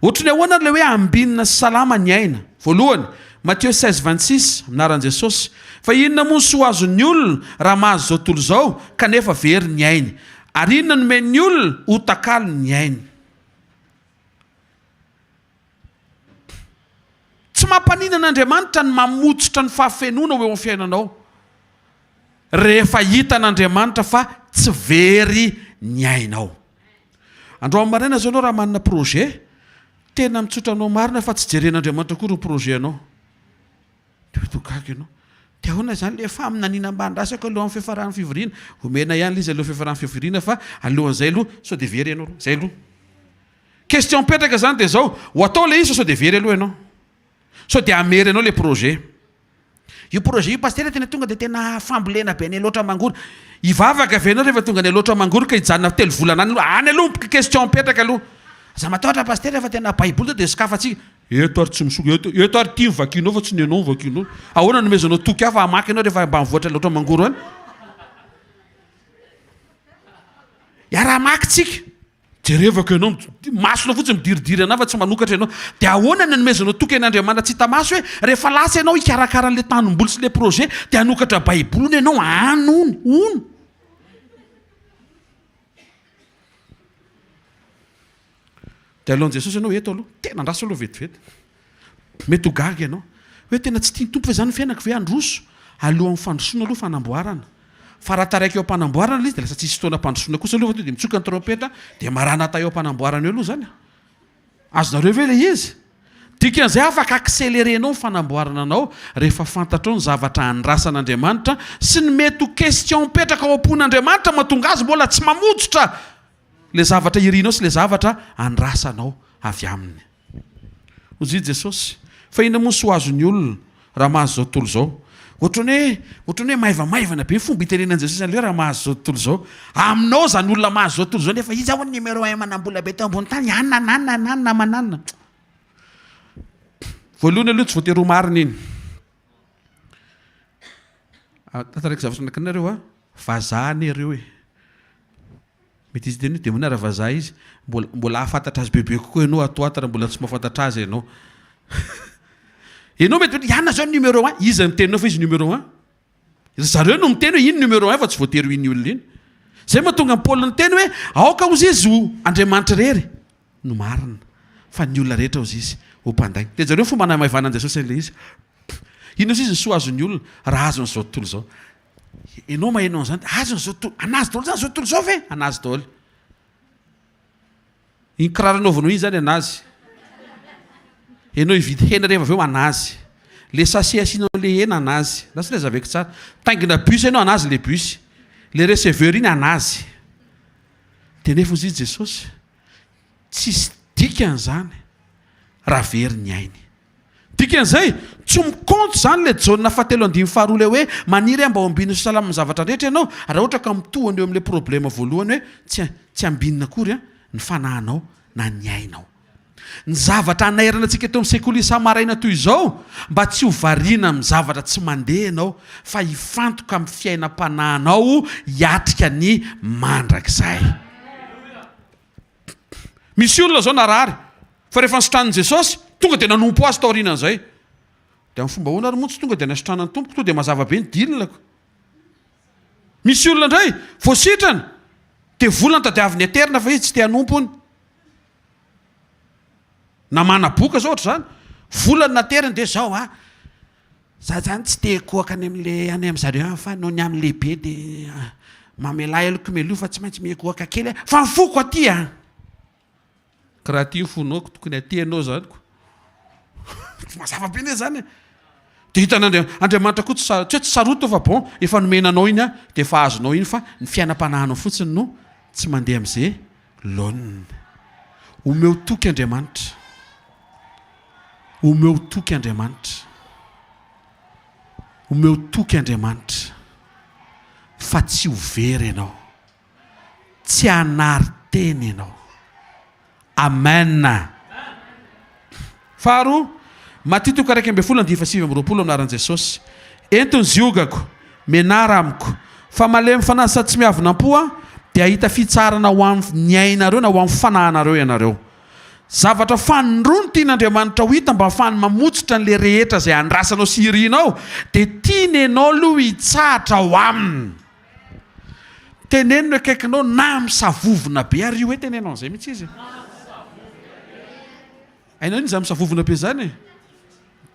Ohatry ny ahoana ary le hoe ambinina sy salama ny aina? Voalohany, Matthieu 16 26, amin'ny anaran'i Jesosy, Fa inona moa ny soa azon'ny olona raha mahazo izao tontolo izao kanefa very ny ainy? Ary inona no omen'ny olona ho takalony ny ainy? Tsy mampanina an'Andriamanitra ny mamotsotra ny fahafenoana ho eo amin'ny fiainanao. Rehefa hitan'Andriamanitra fa tsy very ny ainao. Androany maraina zao ianao raha manana projet, tena mitsotra anao marina fa tsy jeren'Andriamanitra akory ny projet anao. Dia to gaga ianao. Dia ahoana izany ilay faminaniana mba andrasako alohan'ny fiafaran'ny fivoriana? Omena ihany ilay izy alohan'ny fiafaran'ny fivoriana fa alohan'izay aloha sao dia very ianao aloha. Izay aloha. Question mipetraka izany dia izao, ho atao ilay izy fa sao dia very aloha ianao? Sao dia hamery anao ilay projet? Io projet io pasitera tena tonga dia tena fambolena be any Alaotra Mangoro. Hivavaka ve ianao rehefa tonga any Alaotra Mangoro ka hijanona telo volana any aloha? Any aloha ny question mipetraka aloha. Aza matahotra pasitera fa tena baiboly to dia sokafantsika. Eto ary tsy misoka, eto, eto ary ity no vakianao fa tsy ny anao no vakianao. Ahoana no nomezanao toky hafa hamaky ianao rehefa ambanivohitra Alaotra Mangoro any? Hiara-hamaky tsika. Jerevako ianao, masonao fotsiny midiridiry anah fa tsy manokatra ianao. Dia ahoana ny anomezanao toky an'Andriamanitra tsy hita maso hoe rehefa lasa ianao hikarakara an'ilay tanimboly sy ilay projet dia hanokatra baiboly hono ianao any hono, hono. Dia alohan'i Jesosy ianao eto aloha, tena andraso aloha vetivety. Mety ho gaga ianao. Hoe tena tsy tian'ny Tompo ve izany ny fiainako ve handroso? Alohan'ny fandrosoana aloha fanamboarana. Fa raha taraiky eo am-panamboarana ilay izy dia lasa tsisy fotoana ampandrosoana kosa aloha fa tonga dia mitsoka ny trompetra dia maranatha eo am-panamboarana eo aloha izany. Azonareo ve ilay izy? Dikan'izay afaka accélérer-nao ny fanamboarana anao rehefa fantatrao ny zavatra andrasan'Andriamanitra sy ny mety ho question mipetraka ao am-pon'Andriamanitra mahatonga azy mbola tsy mamojotra ilay zavatra irinao sy ilay zavatra andrasanao avy aminy. Hoy Jesosy, Fa inona moa ny soa azon'ny olona raha mahazo izao tontolo izao? Ohatran'ny hoe, ohatran'ny hoe maivamaivana be ny fomba itenenan'i Jesosy an'ilay hoe raha mahazo izao tontolo izao. Aminao izany olona mahazo izao tontolo izao nefa izy ahoana numéro un manam-bola be teo ambony tany, anona anona anona aman'anona. Voalohany aloha tsy voatery ho marina iny. Tantaraiko zavatra anankiray nareo a, vazaha anie ireo e. Mety izy hiteny hoe demony ary vazaha izy, mbola mbola hahafantatra azy bebe kokoa ianao ato ato raha mbola tsy mahafantatra azy ianao. Ianao mety hoe ianona zao numéro un, iza miteny anao fa izy numéro un? Ry zareo no miteny hoe iny numéro un fa tsy voatery ho iny olona iny. Zay mahatonga an'i Paoly niteny hoe aoka hozy izy ho Andriamanitra irery no marina fa ny olona rehetra hozy izy ho mpandainga. Dia jereo ny fomba namaivanan'i Jesosy an'ilay izy. Inona hozy izy ny soa azon'ny olona raha azony izao tontolo izao? Enao maheno an'izany dia azony zao tontolo, anazy daholo zany zao tontolo zao ve? Anazy daholo. Iny kiraro anaovanao iny zany anazy. Enao hividy hena rehefa avy eo anazy. Le sachet asianao le hena anazy. Lasa le zaveko tsara. Taingina bus enao anazy le bus. Le receveur iny anazy. Dia nefa hozy izy Jesosy, tsisy dikany zany raha very ny ainy. Dikan'izay, tsy mi-compte izany ilay Jaona fahatelo andininy faharoa ilay hoe maniry aho mba ho ambinina sy ho salama amin'ny zavatra rehetra ianao, raha ohatra ka mitohana eo amin'ilay problème voalohany hoe tsy tsy ambinina akory ny fanahinao na ny ainao. Ny zavatra anairana antsika eto amin'ny sekoly isa-maraina toy izao, mba tsy ho variana amin'ny zavatra tsy mandeha ianao fa hifantoka amin'ny fiainam-panahinao hiatrika ny mandrakizay. Misy olona izao narary fa rehefa nositranin'i Jesosy, tonga dia nanompo azy taorianan'izay. Dia amin'ny fomba ahoana ary moa tsy tonga dia nasitrana ny Tompoko, tonga dia mazava be ny deal-ko. Misy olona indray voasitrana dia vola no tadiaviny aterina fa izy tsy te hanompo hono. Na manaboka zao ohatr'izany, vola no nateriny dia zao a. Za zany tsy te hikohaka any amle any am zareo any fa noho ny amin'ny lehibe de mamelà heloka meloa fa tsy maintsy mikohaka kely aho fa ny foko aty a! Ka raha aty ny fonao ko tokony aty ianao zany ko! Mazava be ne zany e! De hitan'Andria- Andriamanitra koa tsy sa- tsy hoe tsy sarotiny fa bon efa nomena anao iny a de efa azonao iny fa ny fiainam-panahinao fotsiny no tsy mandeha am'ze laoniny. Omeo toky Andriamanitra. Omeo toky Andriamanitra. Omeo toky Andriamanitra fa tsy ho very ianao. Tsy hanary tena ianao. Amen. Faharoa, Matio toko 11 andininy faha-29 amin'ny anaran'i Jesosy. Ento ny ziogako, mianara amiko, fa malemy fanahy sady tsy miavona am-po aho, dia hahita fitsaharana ho amin'ny ainareo na ho amin'ny fanahinareo ianareo. Zavatra fanindroa no tian'Andriamanitra ho hita mba hahafahany mamotsitra an'ilay rehetra izay andrasanao sy irinao, dia tiany ianao aloha hitsahatra ao aminy. Teneno ny akaikinao na misavovona be ary io hoe teneno an'izay mihitsy izy. Hainao inona izany misavovona be izany e?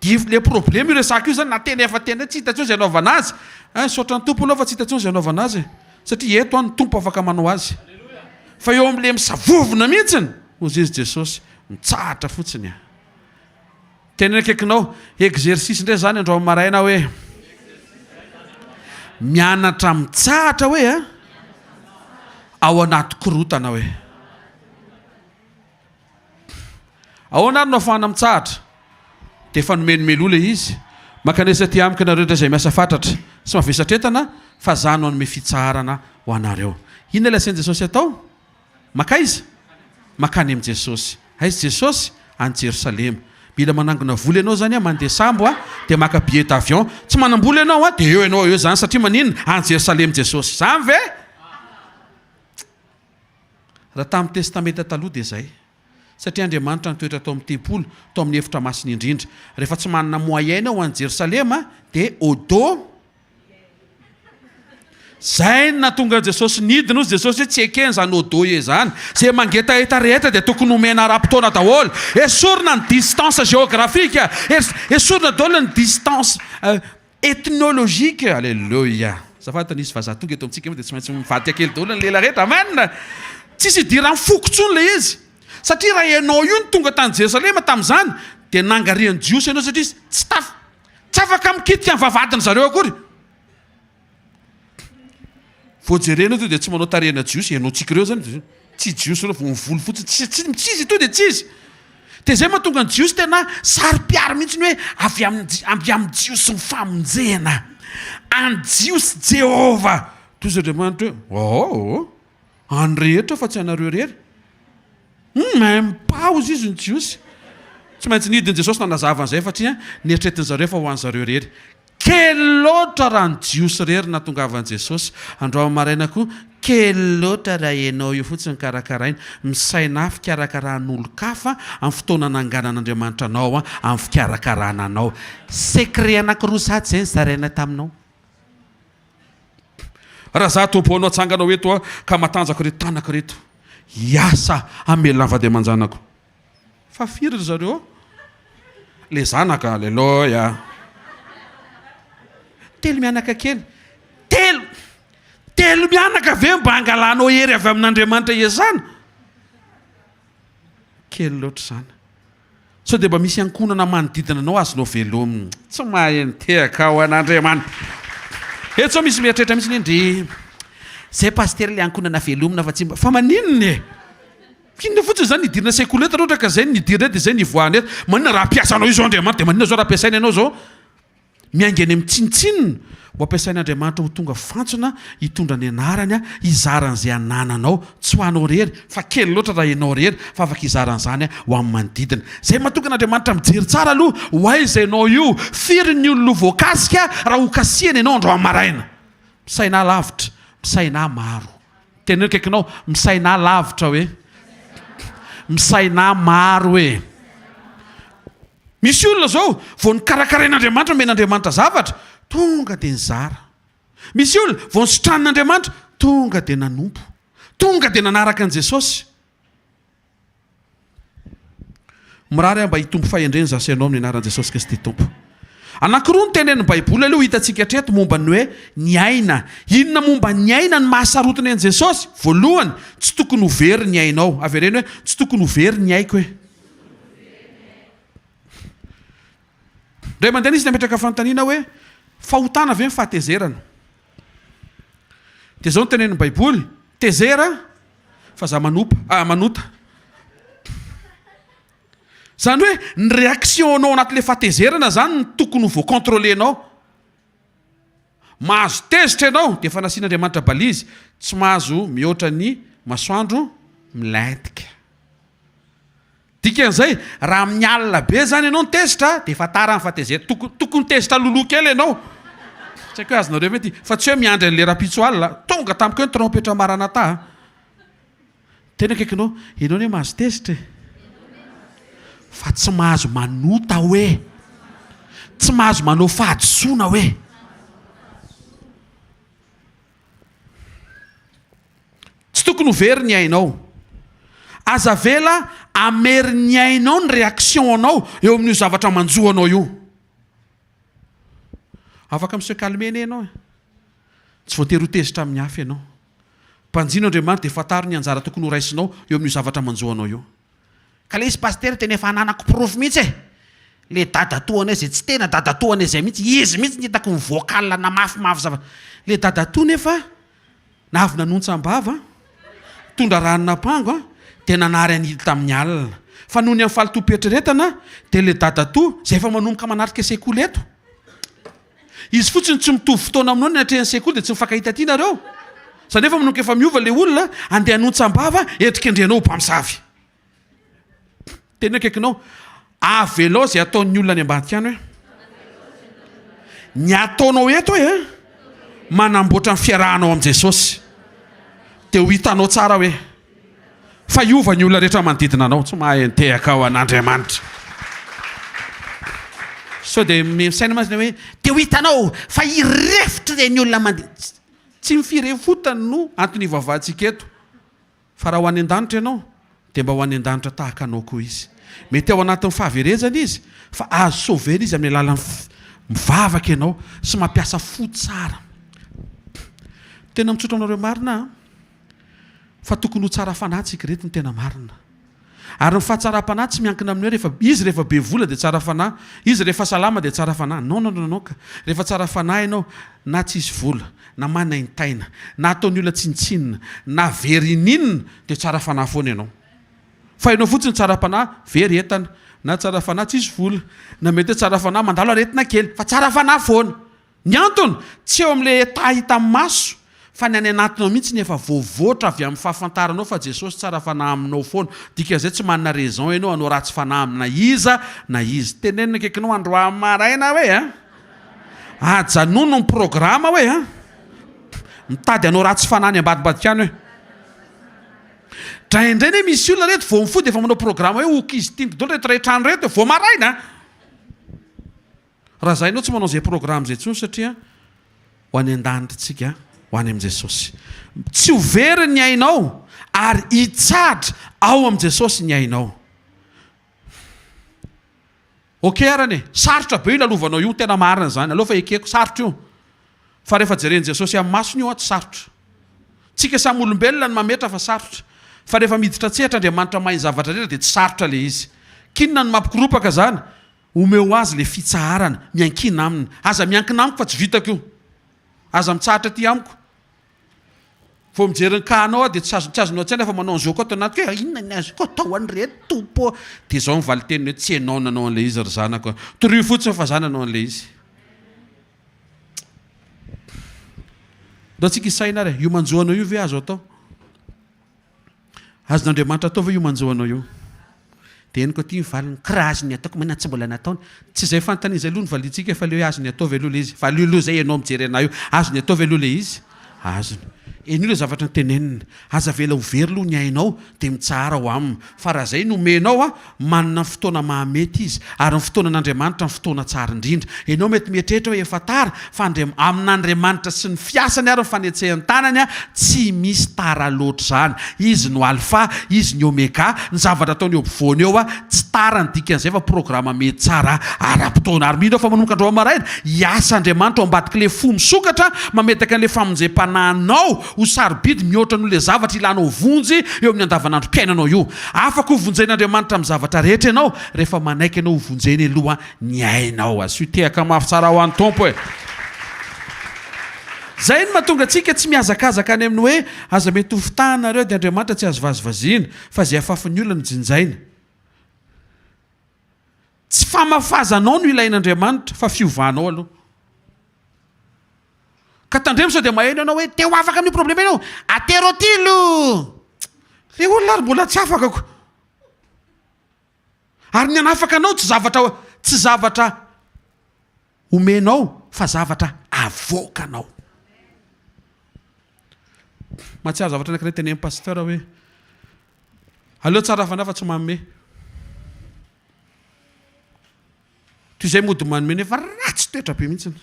Dia le problème io resaka io zany na tena efa tena tsy hita intsony izay anaovana azy. Hein, misaotra ny Tompo aloha fa tsy hita intsony izay anaovana azy e. Satria eto an ny Tompo afaka manao azy. Fa eo amin'le misavovona mihitsiny, hozy izy Jesosy, mitsahatra fotsiny an. Teneno akaikinao, exercice indray zany androany maraina hoe mianatra mitsahatra hoe an, ao anaty korotana hoe. Ahoana ary no ahafahana mitsahatra? Dia efa nomeny meloa ilay izy, Mankanesa aty amiko ianareo rehetra izay miasa fatratra sy mavesatra entana, fa Izaho no hanome fitsaharana ho anareo. Inona ilay asain'i Jesosy atao? Mankaiza? Mankany amin'i Jesosy. Aiza Jesosy? Any Jerosalema. Mila manangona vola ianao izany an, mandeha sambo an, dia maka billet d'avion. Tsy manam-bola ianao an, dia eo ianao eo izany, satria maninona? Any Jerosalema Jesosy. Izany ve? Raha tamin'ny Testamenta Taloha dia izay. Satria Andriamanitra nitoetra tao amin'ny tempoly, tao amin'ny efitra masina indrindra. Rehefa tsy manana moyen ho any Jerosalema dia au dos. Zay no nahatonga an'i Jesosy nidina, hozy Jesosy hoe tsy ekena izany odoye izany. Izay mangetaheta rehetra dia tokony homena ara-potoana daholo. Esorina ny distance géographique, esorina daholo ny distance ethnologique. Alléluia. Azafady fa nisy vazaha tonga eto amintsika moa dia tsy maintsy mivadika kely daholo ny lela rehetra. Amen. Tsisy idiran'ny foko intsony ilay izy. Satria raha ianao io no tonga tany Jerosalema tamin'izany dia nangarian'ny Jiosy ianao satria tsy taf tsy afaka mikitika ny vavahadin-dry zareo akory. Vao jerena tonga dia tsy manao tarehina jiosy, ianao tsika ireo zany tsy jiosy ireo, vao ny volo fotsiny tsy tsy tsy izy tonga dia tsy izy. Dia zay mahatonga ny jiosy tena saro-piaro mihitsy ny hoe avy amin'ny avy amin'ny jiosy ny famonjena. An'ny jiosy Jehovah. Toy izy Andriamanitra hoe oh, any rehetra fa tsy anareo irery. Hum, même pas hozy izy ny jiosy. Tsy maintsy nidin'i Jesosy nanazava an'izay fa tsia neritreretin zareo fa ho an'zareo irery. Kely loatra raha ny jiosy irery nahatongavan'i Jesosy. Androany maraina koa, kely loatra raha ianao io fotsiny karakaraina. Misainà fikarakaran'olon-kafa amin'ny fotoana nanganan'Andriamanitra anao amin'ny fikarakarana anao. Secret anankiroa sady izay nozaraina taminao. Raha za Tompo no atsanganao eto aho ka matanjaka ireto tanako ireto hiasa hamelona ny vady aman-janako. Fa firy ry zareo ao? Le zanaka, aleloia. Telo mianaka kely. Telo! Telo mianaka ve mba hangalanao hery avy amin'Andriamanitra hiasana? Kely loatra izany. Sao dia mba misy ankohonana manodidina anao azonao velomina? Tsy mahay mitehaka ho an'Andriamanitra. Eto sao misy mieritreritra mihitsy hoe ndry zay pasitera ilay ankohonana velomina fa tsy mba, fa maninona e? Inona fotsiny izany nidirana sekoly eto raha ohatra ka zay no nidirana eto dia zay no nivoahana eto. Maninona raha hampiasa anao io izao Andriamanitra dia maninona izao raha ampiasaina ianao izao? Miainga eny amin'ny tsinontsinona ho ampiasain'Andriamanitra ho tonga fantsona hitondra ny anarany hizara an'izay anananao, tsy ho anao irery, fa kely loatra raha ianao irery, fa afaka hizara an'izany ho amin'ny manodidina. Izay mahatonga an'Andriamanitra mijery tsara aloha ho aiza ianao io, firy ny olona ho voakasika raha hokasihana ianao androany maraina. Misainà lavitra, misainà maro. Teneno akaikinao, misainà lavitra hoe, misainà maro e. Misy olona izao, vao nokarakarain'Andriamanitra, nomen'Andriamanitra zavatra, tonga dia nizara. Misy olona, vao nositranin'Andriamanitra, tonga dia nanompo. Tonga dia nanaraka an'i Jesosy. Mirary aho mba hitombo fahendrena izaho sy ianao amin'ny anaran'i Jesosy Kristy Tompo. Anankiroa ny tenenin'ny Baiboly aloha hitantsika hatreto momba ny hoe ny aina. Inona momba ny aina no mahasarotiny an'i Jesosy? Voalohany, tsy tokony ho very ny ainao. Avereno hoe, tsy tokony ho very ny aiko e. Indray mandeha nisy nametraka fanontaniana hoe, fahotana ve ny fahatezerana? Dia izao no tenenin'ny Baiboly, tezera fa za manopa, ah, manota. Izany hoe ny réaction-nao anatin'ilay fahatezerana izany no tokony ho voacontrôler-nao. Mahazo tezitra ianao dia efa nasian'Andriamanitra balizy, tsy mahazo mihoatra ny masoandro milentika. Dikan'izay, raha amin'ny alina be izany ianao no tezitra dia efa tara ny fahatezerana. Toko, tokony tezitra loloha kely ianao. Tsy haiko hoe azonareo ve ity? Fa tsy hoe miandry an'ilay rahampitso alina. Tonga tampoka eo ny trompetra maranatha a. Tena akaikinao, ianao anie mahazo tezitra e. Fa tsy mahazo manota hoe. Tsy mahazo manao fahadisoana hoe. Tsy tokony ho very ny ainao. Aza avela hamery ny ainao ny réaction anao eo amin'io zavatra manjo anao io. Afaka mi-se calmer anie ianao e. Tsy voatery ho tezitra amin'ny hafa ianao. Banjino Andriamanitra dia fantaro ny anjara tokony ho raisinao eo amin'io zavatra manjo anao io. Ka le izy pasitera tena efa ananako porofo mihitsy e! Le dadatoanay zay tsy tena dadatoanay zay mihitsy, izy mihitsy no hitako mi-vocal namafimafy zavatra, le dadatoa nefa na avy nanontsam-bava, nitondra ranon'ampango an, dia nanary an'ily tamin'ny alina. Fa noho ny amin'ny fahalotoam-pieritreretana dia le dadatoa zay efa manomboka manatrika sekoly eto, Izy fotsiny tsy mitovy fotoana aminao ny natrehan'ny sekoly dia tsy mifankahita aty nareo. Zany efa manomboka efa miova le olona, andeha hanontsam-bava, endrikendrehanao ho mpamosavy. Tena akaikinao. Avelao izay ataon'ny olona any ambadika any hoe. Ny ataonao eto hoe manamboatra ny fiarahanao amin'i Jesosy. Dia ho hitanao tsara hoe. Fa hiova ny olona rehetra manodidina anao. Tsy mahay nitehaka ao an'Andriamanitra. Sao dia misaina mantsy ny hoe dia ho hitanao fa hirefotra ireny olona manodidina. Tsy ny firefotany no antony ivavahantsika eto. Fa raha ho any an-danitra ianao, dia mba ho any an-danitra tahaka anao koa izy. Mety ao anatin'ny fahaverezana izy, fa azo sauver-na izy amin'ny alalan'ny mivavaka ianao sy mampiasa fo tsara. Tena mitsotra aminareo marina aho, fa tokony ho tsara fanahy tsika ireto ny tena marina. Ary ny fahatsaram-panahy tsy miankina amin'ny hoe rehefa izy rehefa be vola dia tsara fanahy, izy rehefa salama dia tsara fanahy. Non non non non ka. Rehefa tsara fanahy ianao na tsisy vola, na manaintaina, na ataon'ny olona tsinontsinona, na very ininona dia tsara fanahy foana ianao. Fa ianao fotsiny tsara fanahy very entana, na tsara fanahy tsisy vola, na mety hoe tsara fanahy mandalo aretina kely, fa tsara fanahy foana. Ny antony, tsy eo amin'ilay état hita amin'ny maso, fa ny any anatinao mihitsy no efa voavoatra avy amin'ny fahafantaranao fa Jesosy tsara fanahy aminao foana. Dikan'izay tsy manana raison ianao hanao ratsy fanahy amina iza na iza. Tenenina akaikinao androany maraina hoe a! Ajanony ny programa hoe a! Mitady hanao ratsy fanahy any ambadimbadika any hoe. Draindray anie misy olona reto vao mifoha dia efa manao programa hoe ho kizitiniko daholo reto iray trano reto e, vao maraina! Raha za ianao tsy manao izay programme izay intsony satria ho any an-danitra tsika, ho any amin'i Jesosy. Tsy ho very ny ainao ary hitsahatra ao amin'i Jesosy ny ainao. Ok arany e, sarotra be io lalovanao io, tena marina izany, aleo fa ekeko, sarotra io. Fa rehefa jeren'i Jesosy amin'ny masony io an, tsy sarotra. Tsika samy olombelona no mametra fa sarotra. Fa rehefa miditra an-tsehatra Andriamanitra mahay ny zavatra rehetra dia tsy sarotra ilay izy. K'inona no mampikoropaka izany? Omeo azy le fitsaharana, miankina aminy. Aza miankina amiko fa tsy vitako io. Aza mitsahatra aty amiko. Vao mijery ny cas anao aho dia tsy azo tsy azonao an-tsaina fa manao an'izao koa ato anatiko hoe inona ny azoko atao an'ireto Tompo ô. Dia izao ny valin-teniny hoe tsy ianao nanao an'ilay izy ry zanako a. Torio fotsiny fa za nanao an'ilay izy. Ndao tsika hisaina ary e. Io manjo anao io ve azo atao? Azon'Andriamanitra atao ve io manjo anao io? Dia henoko aty ny valiny, ka raha azony ataoko manina tsy mbola nataony? Tsy izay fanontaniana izay aloha no valiantsika fa ilay hoe azony atao ve aloha ilay izy? Valio aloha izay ianao mijery anah io, azony atao ve aloha ilay izy? Azony. Henoy ilay zavatra noteneniny. Aza avela ho very aloha ny ainao dia mitsahara ao aminy. Fa raha izay no omenao an, manana ny fotoana mahamety izy, ary ny fotoanan'Andriamanitra ny fotoana tsara indrindra. Ianao mety mieritreritra hoe efa tara, fa Andria, amin'Andriamanitra sy ny fiasany ary ny fanetsehan-tanany, tsy misy tara loatra izany. Izy no Alpha, Izy ny Omega, ny zavatra ataony eo ampovoany eo, tsy tara ny dikan'izay fa programa mety tsara ara-potoana. Ary mino aho fa manomboka androany maraina, hiasa Andriamanitra ao ambadik'ilay fo misokatra, mametaka an'ilay famonjem-panahinao ho sarobidy mihoatra noho ilay zavatra ilanao vonjy eo amin'ny andavanandrom-piainanao io. Afaka ho vonjen'Andriamanitra amin'ny zavatra rehetra ianao rehefa manaiky ianao ho vonjeny aloha ny ainao. Asio tehaka mafy tsara ho an'ny Tompo e! Izay no mahatonga antsika tsy mihazakazaka any amin'ny hoe aza mety ho fitahana nareo dia Andriamanitra tsy azo vazivaziana fa izay afafin'ny olona no jinjaina. Tsy famafazanao no ilain'Andriamanitra fa fiovanao aloha. Ka tandremo sao dia maheno ianao hoe te ho afaka amin'io problema io ianao, atero aty aloha! Le olona ary mbola tsy afaka ko. Ary ny hanafaka anao tsy zavatra tsy zavatra omenao fa zavatra avoakanao. Mahatsiaro zavatra anankiray tenenin'ny pasteur hoe aleo tsara fanahy fa tsy manome. Toy izay mody manome nefa ratsy toetra be mihitsiny.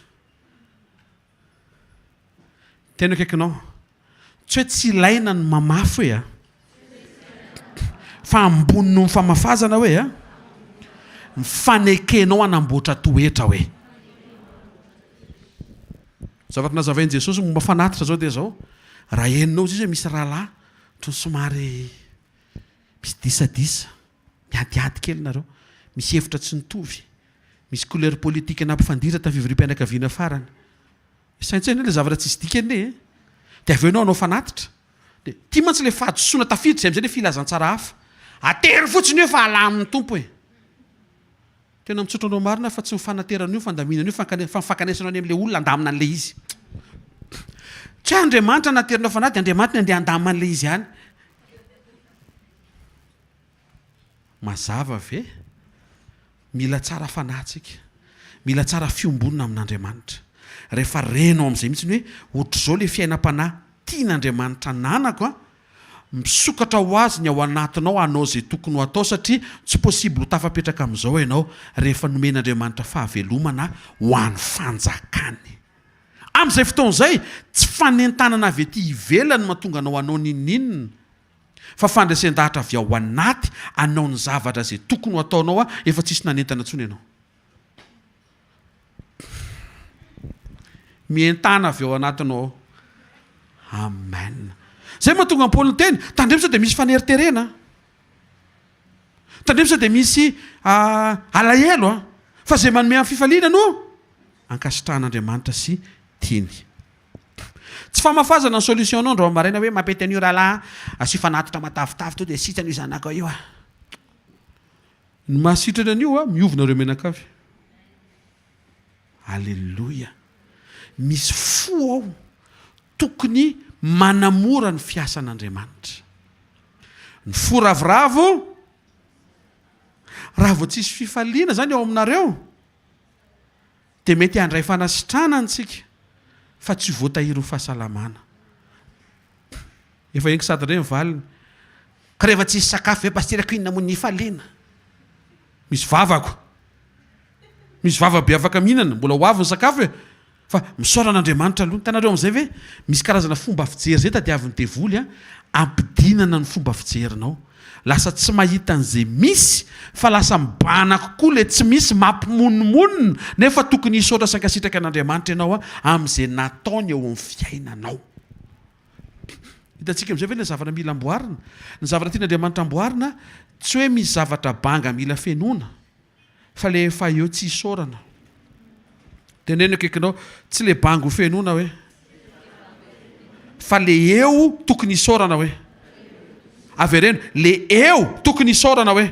Tena akaikinao. Tsy hoe tsy ilaina ny mamafy hoe a. Fa ambony noho ny famafazana hoe a. Ny fanekenao hanamboatra toetra hoe. Zavatra nazavain'i Jesosy momba fanatitra zao dia zao, raha henonao izy hoe misy rahalahy toa somary misy disadisa, miadiady kely nareo, misy hevitra tsy nitovy, misy couleur politique nampifanditra tamin'ny fivoriam-pianakaviana farany. Saintsaino ilay zavatra tsisy dikany anie e! Dia avy eo ianao hanao fanatitra. Dia ity mantsy ilay fahadisoana tafiditra izay amin'izay ilay filazantsara hafa. Atero fotsiny eo fa alamin'ny Tompo e! Tena mitsotra anao marina fa tsy ny fanaterana io, fandaminana io, fa ny fankanesana any amin'ilay olona handamina an'ilay izy. Tsy hoe Andriamanitra naterinao fanahy dia Andriamanitra no handeha handamina an'ilay izy any. Mazava ve? Mila tsara fanahy tsika. Mila tsara fiombonana amin'Andriamanitra. Rehefa renao amin'izay mihitsy ny hoe ohatr'izao ilay fiainam-panahy tian'Andriamanitra ananako an, Misokatra ho azy ny ao anatinao hanao izay tokony ho atao satria tsy possible ho tafapetraka amin'izao ianao rehefa nomen'Andriamanitra fahavelomana ho an'ny fanjakany. Amin'izay fotoana izay, tsy fanentanana avy ety ivelany no mahatonga anao hanao n'inon'inona fa fandresen-dahatra avy ao anaty hanao ny zavatra izay tokony ho ataonao efa tsisy nanentana intsony ianao. Mientana avy ao anatinao ao. Amen. Zay mahatonga an'i Paoly niteny, tandremo sao dia misy faneriterena. Tandremo sao dia misy alahelo a. Fa izay manome amin'ny fifaliana no ankasitrahan'Andriamanitra sy tiany. Tsy famafazana ny solution-nao androany maraina hoe mampety an'io rahalahy, asio fanatitra matavitavy to dia sitrana io zanakao io a. Ny mahasitrana an'io a, miovy nareo mianakavy. Aleloia. Misy fo ao tokony manamora ny fiasan'Andriamanitra. Ny fo ravoravo, raha vao tsisy fifaliana zany ao aminareo, dia mety handray fanasitranana tsika fa tsy ho voatahiry ho fahasalamana. Efa henoko sady indray ny valiny. Ka rehefa tsisy sakafo ve pasitera ko inona moa ny hifaliana? Misy vavako. Misy vava be afaka mihinana, mbola ho avy ny sakafo e! Fa misaora an'Andriamanitra aloha. Hitanareo amin'izay ve? Misy karazana fomba fijery izay tadiavin'ny devoly an, ampidinana ny fomba fijerinao. Lasa tsy mahita an'izay misy fa lasa mibahana kokoa ilay tsy misy, mampimonomonona, nefa tokony hisaotra sy hankasitraka an'Andriamanitra ianao amin'izay nataony eo amin'ny fiainanao. Hitantsika amin'izay ve ilay zavatra mila amboarina? Ny zavatra tian'Andriamanitra amboarina tsy hoe misy zavatra banga mila fenoina fa le efa eo tsy isaorana. Teneno akaikinao, tsy le banga ho fenoina hoe fa le eo tokony isaorana hoe. Avereno, le eo tokony isaorana hoe.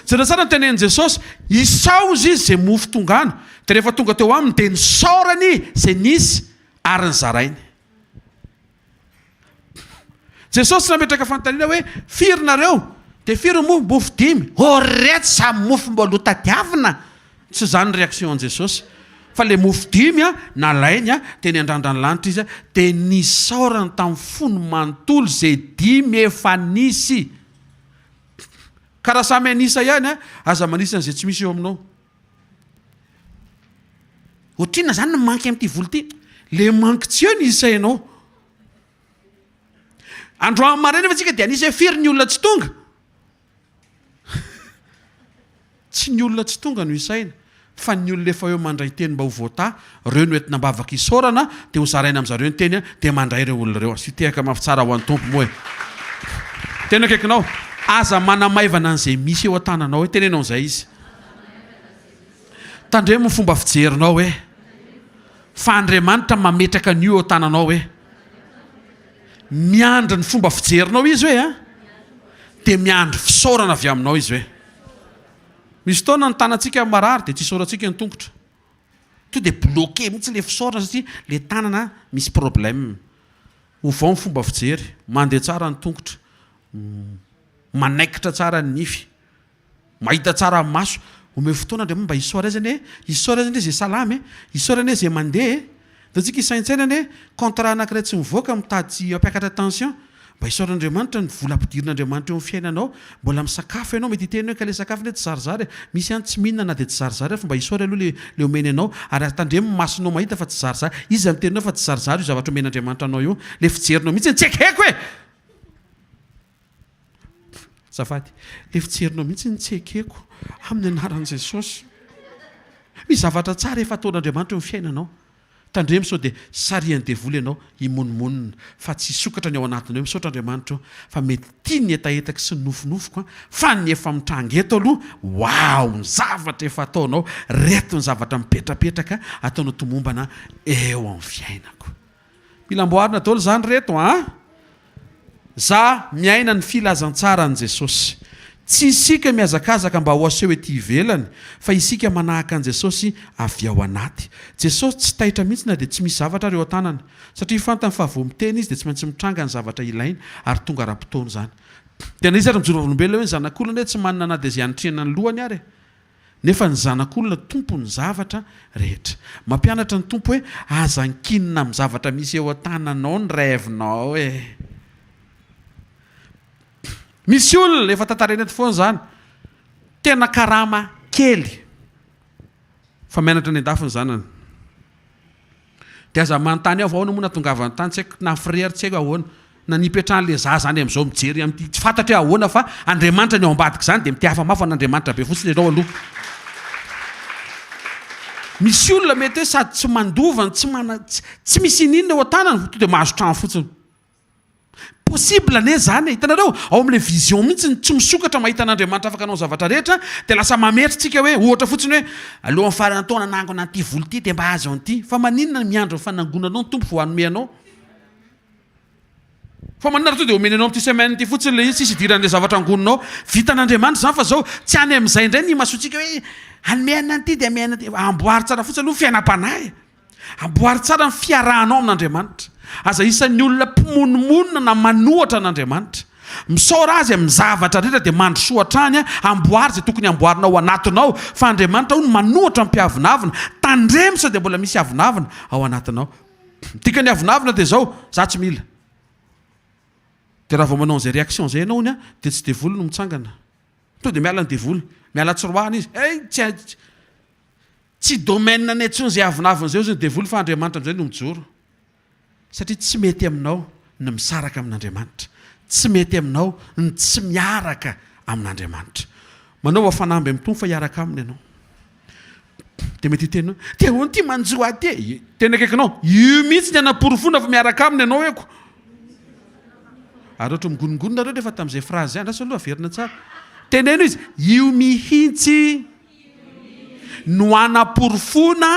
Jereo tsara ny tenenin'i Jesosy, isaozy izy izay mofo tonga any, dia rehefa tonga teo aminy dia nisaorany izay nisy ary nizarainy. Jesosy nametraka fanontaniana hoe, Firy nareo? Dia firy ny mofo? Mofo dimy. Oh retsy za mofo mbola ho tadiavina! Tsy izany ny réaction an'i Jesosy. Fa le mofo dimy a, nalainy a, dia niandrandra ny lanitra izy a, dia nisaorany tamin'ny fony manontolo izay dimy efa nisy. Ka raha samy hanisa ihany a, aza manisa an'izay tsy misy eo aminao. Ohatrinona zany ny manky amin'ity vola ity? Le manky tsy eo ny isainao. Androany maraina nefa tsika dia anisa hoe firy ny olona tsy tonga? Tsy ny olona tsy tonga no isaina fa ny olona efa eo mandray teny mba ho voatahy, ireo no entina am-bavaka isaorana dia ho zaraina amin'zareo ny teny dia mandray ireo olona ireo. Asio tehaka mafy tsara ho an'ny Tompo moa e. Tena akaikinao, aza manamaivana an'izay misy eo an-tananao e, teneno an'izay izy. Tandremo ny fomba fijerinao hoe fa Andriamanitra mametraka an'io eo an-tananao hoe miandry ny fomba fijerinao izy hoe a dia miandry fisaorana avy aminao izy hoe misy fotoana ny tanantsika marary dia tsy isaorantsika ny tongotra to dia bloqué mihitsy le fisaorana satria le tanana misy problème ovao ny fomba fijery mandeha tsara ny tongotra manaikitra tsara ny nify Mahita tsara amin'ny maso. Omeo fotoana Andriamanitra mba hisaora azy anie, hisaora azy anie izay salama e, hisaora anie izay mandeha e. Ndao tsika hisaintsaina anie, contrat anankiray tsy mivoaka mitady tsy hampiakatra tension. Mba hisaora Andriamanitra ny vola ampidirin'Andriamanitra eo amin'ny fiainanao. Mbola misakafo ianao, mety hiteny hoe ka le sakafo anie tsy zarizary e. Misy ihany tsy mihinana na dia tsy zarizary ary fa mba hisaora aloha le le omeny anao. Ary aza tandremo ny masonao mahita fa tsy zarizary. Iza miteny anao fa tsy zarizary io zavatra omen'Andriamanitra anao io. Le fijerinao mihitsy tsy ekeko e! Azafady, le fijerinao mihitsy no tsy ekeko amin'ny anaran'i Jesosy. Misy zavatra tsara efa ataon'Andriamanitra eo amin'ny fiainanao. Tandremo sao dia sarihan'ny devoly ianao himonomonona fa tsy hisokatra ny ao anatinao hoe misaotra Andriamanitra o fa mety tia ny hetahetako sy ny nofinofiko an, fa ny efa mitranga eto aloha, waouh ny zavatra efa ataonao, reto ny zavatra mipetrapetraka ataonao tomombana eo amin'ny fiainako. Mila amboarina daholo izany reto an! Za miaina ny filazantsaran'i Jesosy. Tsy isika mihazakazaka mba ho aseho ety ivelany fa isika manahaka an'i Jesosy avy ao anaty. Jesosy tsy taitra mihitsy na dia tsy misy zavatra ary eo an-tanany. Satria fantany fa vao miteny izy dia tsy maintsy mitranga ny zavatra ilainy ary tonga ara-potoana izany. Tena izy ary mijoro vavolombelona hoe ny zanak'olona anie tsy manana na dia izay hanitrihana ny lohany ary e. Nefa ny Zanak'olona tompon'ny zavatra rehetra. Mampianatra ny Tompo hoe aza ankinina amin'ny zavatra misy eo an-tananao ny rêve-nao e! Misy olona, efa tantaraina eto foana izany, tena karama kely fa mianatra any an-dafy ny zanany. Dia aza manontany aho fa ahoana moa nahatongavany tany, tsy haiko na frais ary tsy haiko ahoana. Na nipetrahan'ilay zaza any amin'izao mijery amin'ity, tsy fantatro hoe ahoana fa Andriamanitra ny ao ambadik'izany dia mitehafa mafy an'Andriamanitra be fotsiny ianao aloha. Misy olona mety hoe sady tsy mandova no tsy mana, tsy misy ininona eo an-tanany fa tonga dia mahazo trano fotsiny. Possible anie zany e! Hitanareo? Ao amin'ilay vision mihitsy ny tsy misokatra mahita an'Andriamanitra afaka hanao ny zavatra rehetra dia lasa mametra tsika hoe ohatra fotsiny hoe alohan'ny faran'ny taona hanangona an'ity vola ity dia mba azo an'ity. Fa maninona miandry ny fanangonanao ny Tompo vao hanome anao? Fa maninona raha tonga dia omeny anao amin'ity semaine ity fotsiny ilay izy tsisy idiran'ilay zavatra angoninao? Vitan'Andriamanitra izany fa zao tsy any amin'izay indray ny imasoantsika hoe hanome an'ity dia hanome an'ity. Amboary tsara fotsiny aloha ny fiainam-panahy e! Amboary tsara ny fiarahanao amin'Andriamanitra. Aza isan'ny olona mpimonomonona na manohatra an'Andriamanitra. Misaora Azy amin'ny zavatra rehetra dia mandrosoa hatrany, amboary izay tokony hamboarina ao anatinao, fa Andriamanitra hono manohatra ny mpiavonavona. Tandremo sao dia mbola misy avonavona ao anatinao. Ny dikan'ny avonavona dia izao, za tsy mila. Dia raha vao manao an'izay réaction izay ianao hono dia tsy devoly no mitsangana. Tonga dia miala ny devoly. Miala tsy roahina izy. Hey, tsy Tsy domaine anay intsony izay avonavona izay hozy ny devoly fa Andriamanitra amin'izay no mijoro. Satria tsy mety aminao ny misaraka amin'Andriamanitra. Tsy mety aminao ny tsy miaraka amin'Andriamanitra. Manaova fanamby amin'ny Tompo fa hiaraka aminy ianao. Dia mety hiteny hoe, dia ahoana ity manjo ahy ity e? Teny akaikinao, io mihitsy ny anaporofoana fa miaraka aminy ianao eko. Ary ohatra migonongonona nareo rehefa tamin'izay phrase izay, andraso aloha averina tsara. Teneno izy, io mihitsy no hanaporofoana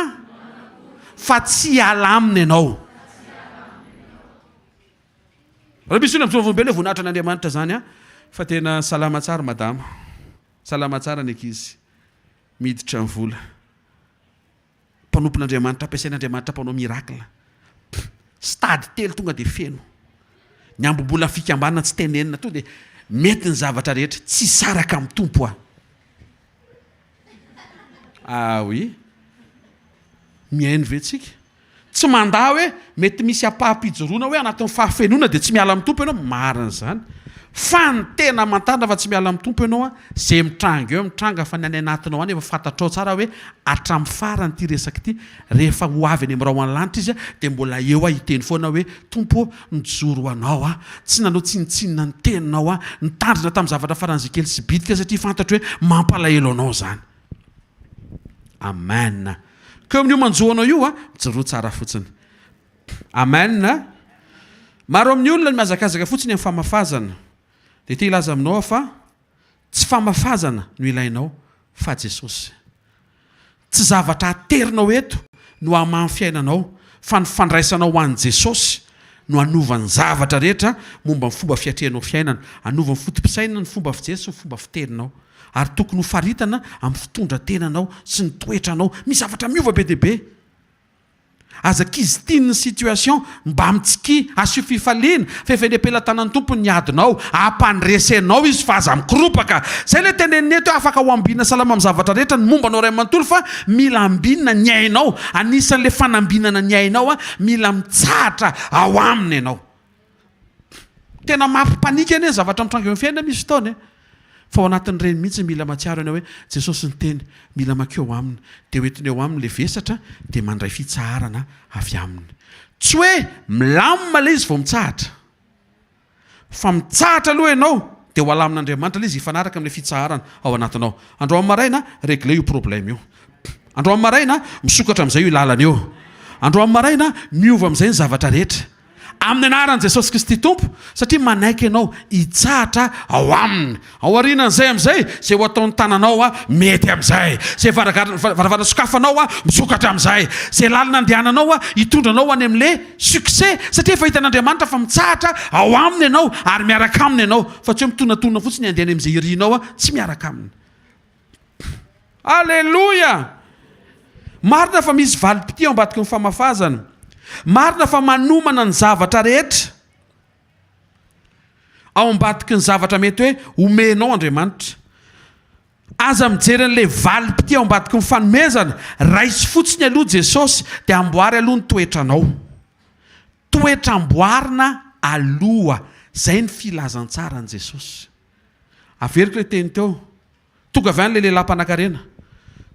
fa tsy hiala aminy ianao. Raha misy olona mijoro vavolombelona hoe voninahitra an'Andriamanitra izany an, fa tena salama tsara madama, salama tsara ny ankizy, miditra ny vola. Mpanompon'Andriamanitra ampiasain'Andriamanitra mpanao miracle. Stade telo tonga dia feno. Ny ambom-bolan'ny fikambanana tsy tenenina tonga dia mety ny zavatra rehetra, tsy hisaraka amin'ny Tompo aho. Ah oui. Mihaino ve tsika? Tsy mandà hoe mety misy ampaham-pijoroana hoe anatin'ny fahafenoana dia tsy miala amin'ny Tompo ianao, marina izany. Fa ny tena amantarana fa tsy miala amin'ny Tompo ianao an, izay mitranga eo mitranga fa ny any anatinao any efa fantatrao tsara hoe hatramin'ny farany ity resaka ity, rehefa ho avy any amin'ny rahon'ny lanitra izy dia mbola eo aho hiteny foana hoe Tompo ô, nijoro ho Anao aho, tsy nanao tsinontsinona ny teninao aho, nitandrina tamin'ny zavatra faran'izay kely sy bitika satria fantatro hoe mampalahelo Anao izany. Amen. Ka eo amin'io manjo anao io, mijoroa tsara fotsiny. Amen. Maro amin'ny olona ny mihazakazaka fotsiny amin'ny famafazana. Dia te hilaza aminao aho fa tsy famafazana no ilainao fa Jesosy. Tsy zavatra aterinao eto no hamaha ny fiainanao fa ny fandraisanao ho an'i Jesosy no hanova ny zavatra rehetra momba ny fomba fiatrehanao fiainana, hanova ny foto-pisainana, ny fomba fijery sy ny fomba fiteninao. Ary tokony ho faritana amin'ny fitondran-tenanao sy ny toetranao. Misy zavatra miova be dia be. Aza kizitin'ny situation, mba mitsikia, asio fifaliana, fa efa eny am-pelatanan'ny Tompo ny adinao, hampandresy anao Izy fa aza mikoropaka. Zay ilay teneniny eto hoe afaka ho ambinina salama amin'ny zavatra rehetra ny momba anao ray manontolo fa mila ambinina ny ainao, anisan'ilay fanambinana ny ainao, mila mitsahatra ao aminy ianao. Tena mampi-panique anie ny zavatra mitranga eo amin'ny fiainana misy fotoana e! Fa ao anatin'ireny mihitsy mila mahatsiaro ianao hoe Jesosy niteny, mila mankeo aminy, dia hoentiny eo aminy ilay vesatra dia mandray fitsaharana avy aminy. Tsy hoe milamina ilay izy vao mitsahatra. Fa mitsahatra aloha ianao dia ho alamin'Andriamanitra ilay izy hifanaraka amin'ilay fitsaharana ao anatinao. Androany maraina, régler io problème io. Androany maraina, misokatra amin'izay io lalana io. Androany maraina, miova amin'izay ny zavatra rehetra. Amin'ny anaran'i Jesosy Kristy Tompo, satria manaiky ianao hitsahatra ao Aminy. Ao aorianan'izay amin'izay, izay ho ataon'ny tananao mety amin'izay. Izay varavarana sokafanao misokatra amin'izay. Izay lalana andehananao hitondra anao any amin'ilay succès, satria efa hitan'Andriamanitra fa mitsahatra ao Aminy ianao ary miaraka Aminy ianao, fa tsy hoe mitonantonana fotsiny handeha any amin'izay irinao tsy miaraka Aminy. Aleloia! Marina fa misy valim-pitia ao ambadiky ny famafazana. Marina fa manomana ny zavatra rehetra ao ambadiky ny zavatra mety hoe omenao Andriamanitra. Aza mijery an'ilay valim-pitia ao ambadiky ny fanomezana, raiso fotsiny aloha Jesosy dia amboary aloha ny toetranao. Toetra amboarina aloha, izay ny filazantsaran'i Jesosy. Averiko ilay teny teo. Tonga avy any ilay lehilahy mpanankarena.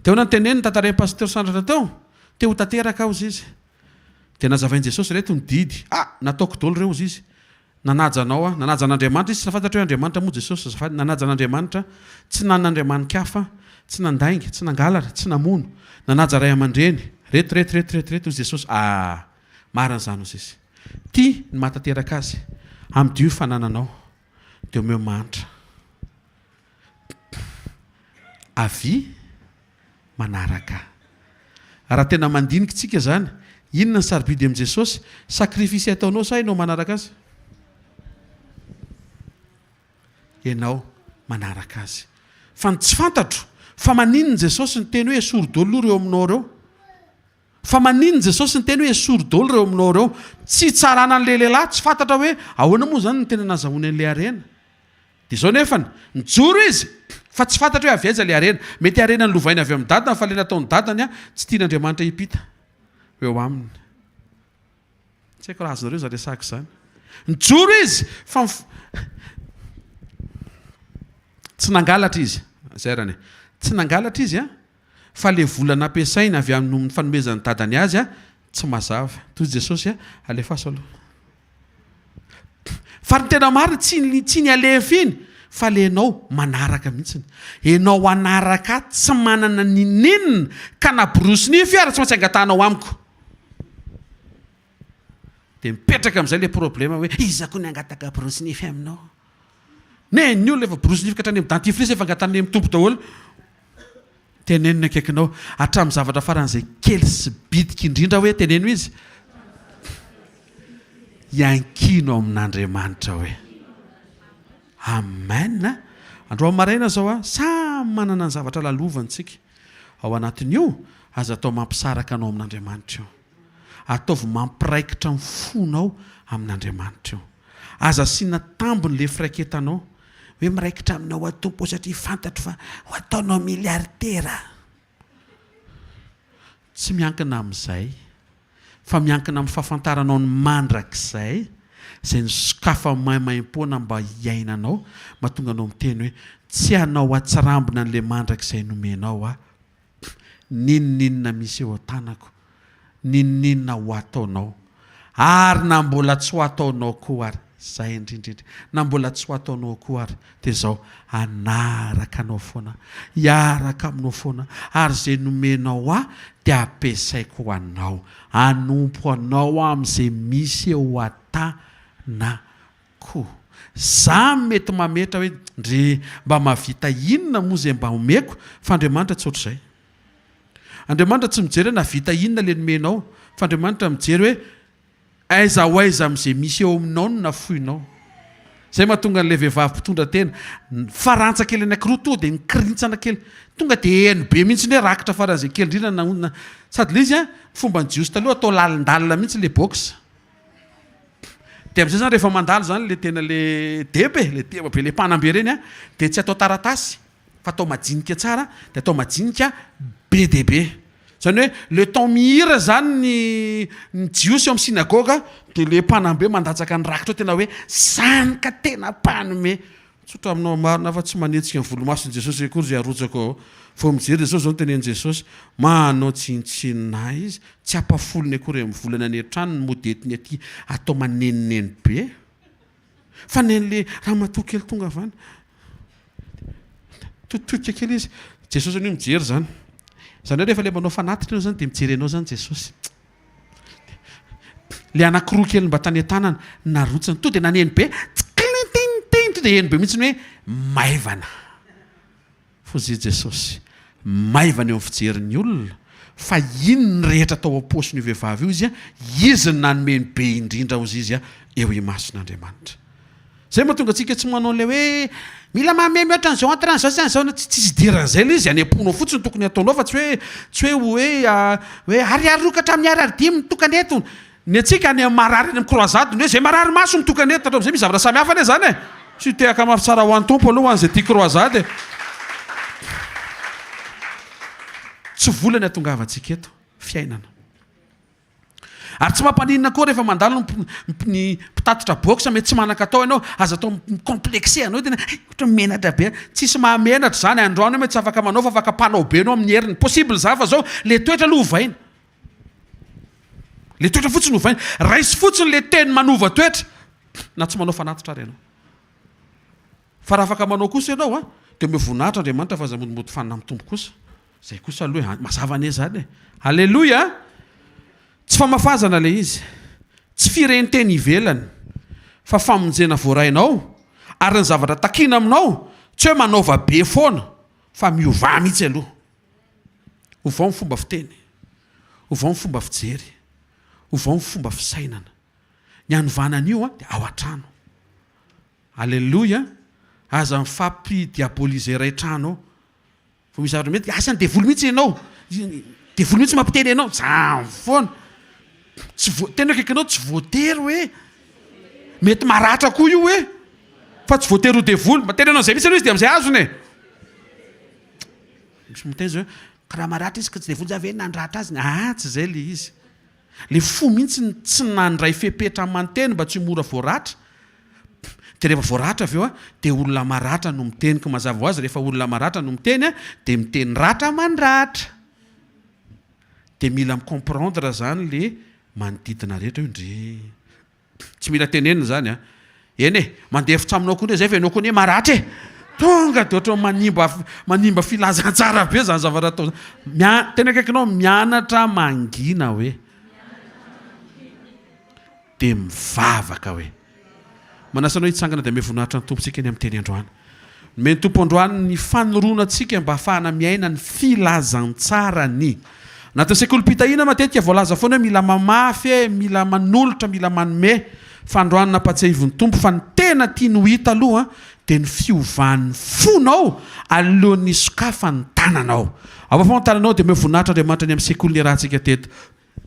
Dia ahoana no teneniny, tantarain'i Pasteur Sandratra teo? Te ho tanteraka aho, hozy izy. Dia nazavain'i Jesosy, ireto ny didy. Ah! Nataoko daholo ireo, hozy izy. Nanaja anao aho. Nanaja an'Andriamanitra izy, tsy nahafantatra hoe Andriamanitra moa Jesosy, azafady. Nanaja an'Andriamanitra, tsy nanana andriamani-kafa, tsy nandainga, tsy nangalatra, tsy namono. Nanaja ray aman-dreny. Reto, reto, reto, reto, reto, hozy Jesosy. Ah! Marina izany, hozy izy. Tia ny mahatanteraka azy. Amidio io fanananao, dia omeo mahantra. Avia manaraka ahy. Raha tena mandinika tsika izany, inona ny sarobidy amin'i Jesosy? Sacrifice ataonao sa ianao manaraka azy? Ianao manaraka azy. Fa ny tsy fantatro, fa maninona Jesosy niteny hoe esory daholo aloha ireo aminao ireo? Fa maninona Jesosy niteny hoe esory daholo ireo aminao ireo? Tsy hitsarana an'ilay lehilahy, tsy fantatra hoe ahoana moa izany no tena nazahoany an'ilay harena. Dia izao nefany, nijoro izy fa tsy fantatra hoe avy aiza ilay harena. Mety harena nolovainy avy amin'ny dadany fa ilay nataon'ny dadany tsy tian'Andriamanitra hiampita ho eo aminy. Tsy haiko raha azonareo izany resahako izany. Nijoro izy fa tsy nangalatra izy. Zay arany e. Tsy nangalatra izy an. Fa le vola nampiasainy avy amin'ny fanomezan'ny dadany azy a, tsy mazava. Toy Jesosy a, alefaso aloha. Fa ny tena marina tsy ny tsy ny alefa iny fa le enao manaraka mihitsiny. Enao hanaraka ahy tsy manana ninoninona ka na borosy nify ara tsy maintsy angatahanao amiko. Dia mipetraka amin'izay le problema hoe iza koa ny hangataka borosy nify aminao? Ne ny olona efa borosy nify ka hatrany amin'ny dentifrice efa angatahany amin'ny tompo daholo. Teneno ny akaikinao, hatramin'ny zavatra faran'izay kely sy bitika indrindra hoe, teneno izy, Iankino amin'Andriamanitra hoe. Amen! Androany maraina izao a, samy manana ny zavatra lalovany tsika. Ao anatin'io, aza atao mampisaraka anao amin'Andriamanitra io. Ataovy mampiraikitra ny fonao amin'Andriamanitra io. Aza asiana tambiny le firaiketanao hoe miraikitra aminao aho Tompo ô satria fantatro fa ho ataonao milliardaire aho. Tsy miankina amin'izay fa miankina amin'ny fahafantaranao ny mandrakizay izay nisokafa maimaimpoana mba hiainanao mahatonga anao miteny hoe tsy hanao atsirambina an'ilay mandrakizay nomenao aho N'inon'inona misy eo an-tanako, n'inon'inona ho ataonao, ary na mbola tsy ho ataonao koa ary, izay indrindra indrindra, na mbola tsy ho ataonao koa ary, dia izao, hanaraka anao foana aho, hiaraka aminao foana aho, ary izay nomenao ahy dia hampiasaiko ho anao, hanompo anao aho amin'izay misy eo an-tanako. Ko. Za mety mametra hoe ndry mba mahavita inona moa zay mba omeko fa Andriamanitra tsy ohatr'izay. Andriamanitra tsy mijery hoe nahavita inona le nomenao fa Andriamanitra mijery hoe aiza ho aiza amin'izay misy eo aminao no nafoinao. Zay mahatonga an'ilay vehivavy mpitondra tena, farantsa kely anakiroa tonga dia mikirintsana kely, tonga dia heno be mihitsy hoe rakitra faran'izay kely indrindra na sady le izy an, fomban'ny jiosy taloha atao lalindalina mihitsy le box. Dia amin'izay zany rehefa mandalo zany le tena le deba e, le deba be le mpanambe ireny an, dia tsy atao taratasy fa atao majinika tsara, dia atao majinika be dia be. Zany hoe le temps mihira zany ny ny jiosy ao amin'ny synagoga dia le mpanambe mandatsaka ny rakitra ao tena hoe zany ka tena mpanome. Tsotra aminao marina fa tsy manetsika ny volomason'i Jesosy akory izay arotsako ao. Vao mijery Jesosy izao no tenenin'i Jesosy, manao tsinontsinona ahy izy, tsy ampafolony akory amin'ny volany any an-tranony mody entiny aty atao manenoneno be. Fa nen'le ramatoa kely tonga avy any, tototodika kely izy, Jesosy anie mijery izany. Izany hoe rehefa ilay manao fanatitra ianao izany dia mijery anao izany Jesosy. Le anakiroa kely mba tany an-tanana narotsany to dia naneno be tsklintintin to dia heno be mihitsy ny hoe maivana. Fozy Jesosy maivana eo amin'ny fijerin'ny olona fa iny ny rehetra tao am-paosin'io vehivavy io izy izy no nanome ny be indrindra hozy izy eo imason'Andriamanitra. Zay mahatonga antsika tsy manao an'ilay hoe mila manome mihoatra an'izao entre an'izao sy an'izao, tsy tsisy idiran'izay ilay izy, any am-ponao fotsiny no tokony hataonao fa tsy hoe tsy hoe hoe hoe ariary roa ka hatramin'ny ariary dimy mitokana eto. Ny antsika any amin'ny marary any amin'ny croisade ny hoe izay marary maso mitokana eto, hatramin'izay misy zavatra samy hafa anie izany e! Tsy tehaka mafy tsara ho an'ny Tompo aloha ho an'izay tia croisade e! Tsy vola ny hatongavantsika eto, fiainana. Ary tsy mampaninona koa rehefa mandalo ny ny mpitatitra box mety tsy manan-katao ianao, aza atao mi-complexer anao tena hay ohatran'ny menatra be, tsisy mahamenatra izany, androany io mety tsy afaka manao fa afaka mpanao be ianao amin'ny heriny, possible izany fa zao le toetra aloha ovaina, le toetra fotsiny ovaina, raiso fotsiny le teny manova toetra na tsy manao fanatitra ary ianao. Fa raha afaka manao kosa ianao an, dia omeo voninahitra Andriamanitra fa aza modimody fanina amin'ny Tompo kosa. Zay kosa aloha e, mazava anie zany e. Aleloia! Tsy famafazana ilay izy, tsy firenteny ivelany, fa famonjena voarainao, ary ny zavatra takiana aminao, tsy hoe manaova be foana, fa miovà mihitsy aloha. Ovao ny fomba fiteny, ovao ny fomba fijery, ovao ny fomba fisainana. Ny hanovana an'io dia ao an-trano. Aleloia! Aza mifampi-diaboliser iray trano ao. Vao misy zavatra mety, asan'ny devoly mihitsy ianao, devoly mihitsy mampiteny anao, zany foana. Tsy voa, tena akaiky anao tsy voatery hoe mety maratra koa io hoe fa tsy voatery ho devoly. Mba teny anao zay mihitsy aloha izy dia am'zay azony e. Misy miteny zao hoe ka raha maratra izy ka tsy devoly za ve nandratra azy? Ah, tsy zay le izy. Le fo mihitsy no tsy nandray fepetra aman-teny mba tsy ho mora voaratra. Dia rehefa voaratra avy eo dia olona maratra no miteny. Ka mazava ho azy rehefa olona maratra no miteny dia miteny ratra aman-dratra. Dia mila mi-comprendre zany le manodidina rehetra hoe ndry. Tsy mila tenenina izany an! Eny e, mandefitra aminao koa ndray zay fa ianao koa anie maratra e! Tonga dia ohatran'ny manimba manimba filazantsara be zany zavatra atao zany. Mia- tena akaikinao mianatra mangina hoe. Dia mivavaka hoe. Manasa anao hitsangana dia omeo voninahitra ny Tompontsika eny amin'ny teny androany. Nomen'ny Tompo androany ny fanoroana antsika mba hahafahana miaina ny filazantsarany. Anatin'ny sekolim-pitahiana matetika voalaza foana hoe mila mamafy e, mila manolotra, mila manome. Fa androany nampatsiahivin'ny Tompo fa ny tena tiany ho hita aloha dia ny fiovan'ny fonao alohan'ny hisokafan'ny tananao. Avafao ny tananao dia omeo voninahitra Andriamanitra ny amin'ny sekoly niarahantsika teto.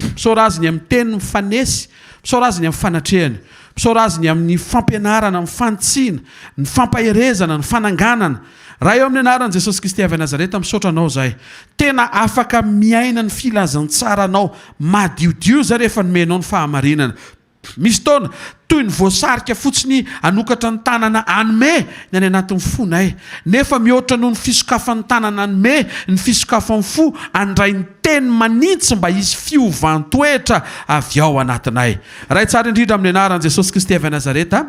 Misaora Azy ny amin'ny teny mifanesy, misaora Azy ny amin'ny fanatrehany, misaora Azy ny amin'ny fampianarana, ny fanitsiana, ny fampaherezana, ny fananganana. Ray ao amin'ny anaran'i Jesosy Kristy avy Nazareta, misaotra Anao izahay. Tena afaka miaina ny filazantsaranao madiodio izahay rehefa nomenao ny fahamarinana. Misy taona, toy ny voasarika fotsiny hanokatra ny tanana hanome ny any anatin'ny fonay. Nefa mihoatra noho ny fisokafan'ny tanana hanome, ny fisokafan'ny fo handray ny teny manintsy mba hisy fiovan-toetra avy ao anatinay. Ray tsara indrindra amin'ny anaran'i Jesosy Kristy avy Nazareta,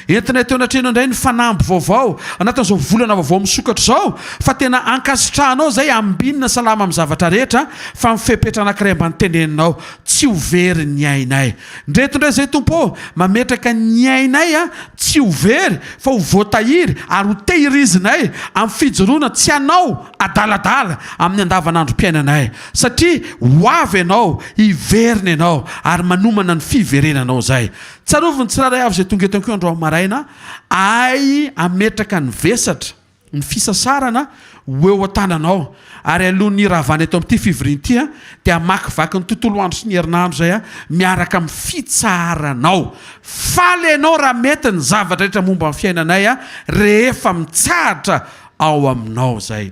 entinay teo anatrehanao indray ny fanamby vaovao anatin'izao volana vaovao misokatra izao, fa tena ankasitrahanao izay ambinina salama amin'ny zavatra rehetra, fa ny fepetra anankiray mba noteneninao, Tsy ho very ny ainay. Ndreto indray izay Tompo ô, mametraka ny ainay a, tsy ho very fa ho voatahiry ary ho tehirizinay amin'ny fijoroana tsy hanao adaladala amin'ny andavanandrom-piainanay. Satria ho avy Ianao, hiverina Ianao ary manomana ny fiverenanao izay. Tsarovy ny tsirairay avy izay tonga eto ihany koa androany maraina, ahay hametraka ny vesatra. ny fisasarana ho eo an-tananao, ary alohan'ny hiravana eto amin'ity fivoriana ity dia hamakivaky ny tontolo andro sy ny herinandro izay miaraka amin'ny fitsaharanao. Faly ianao raha mety ny zavatra rehetra momba ny fiainanay rehefa mitsahatra ao aminao izay.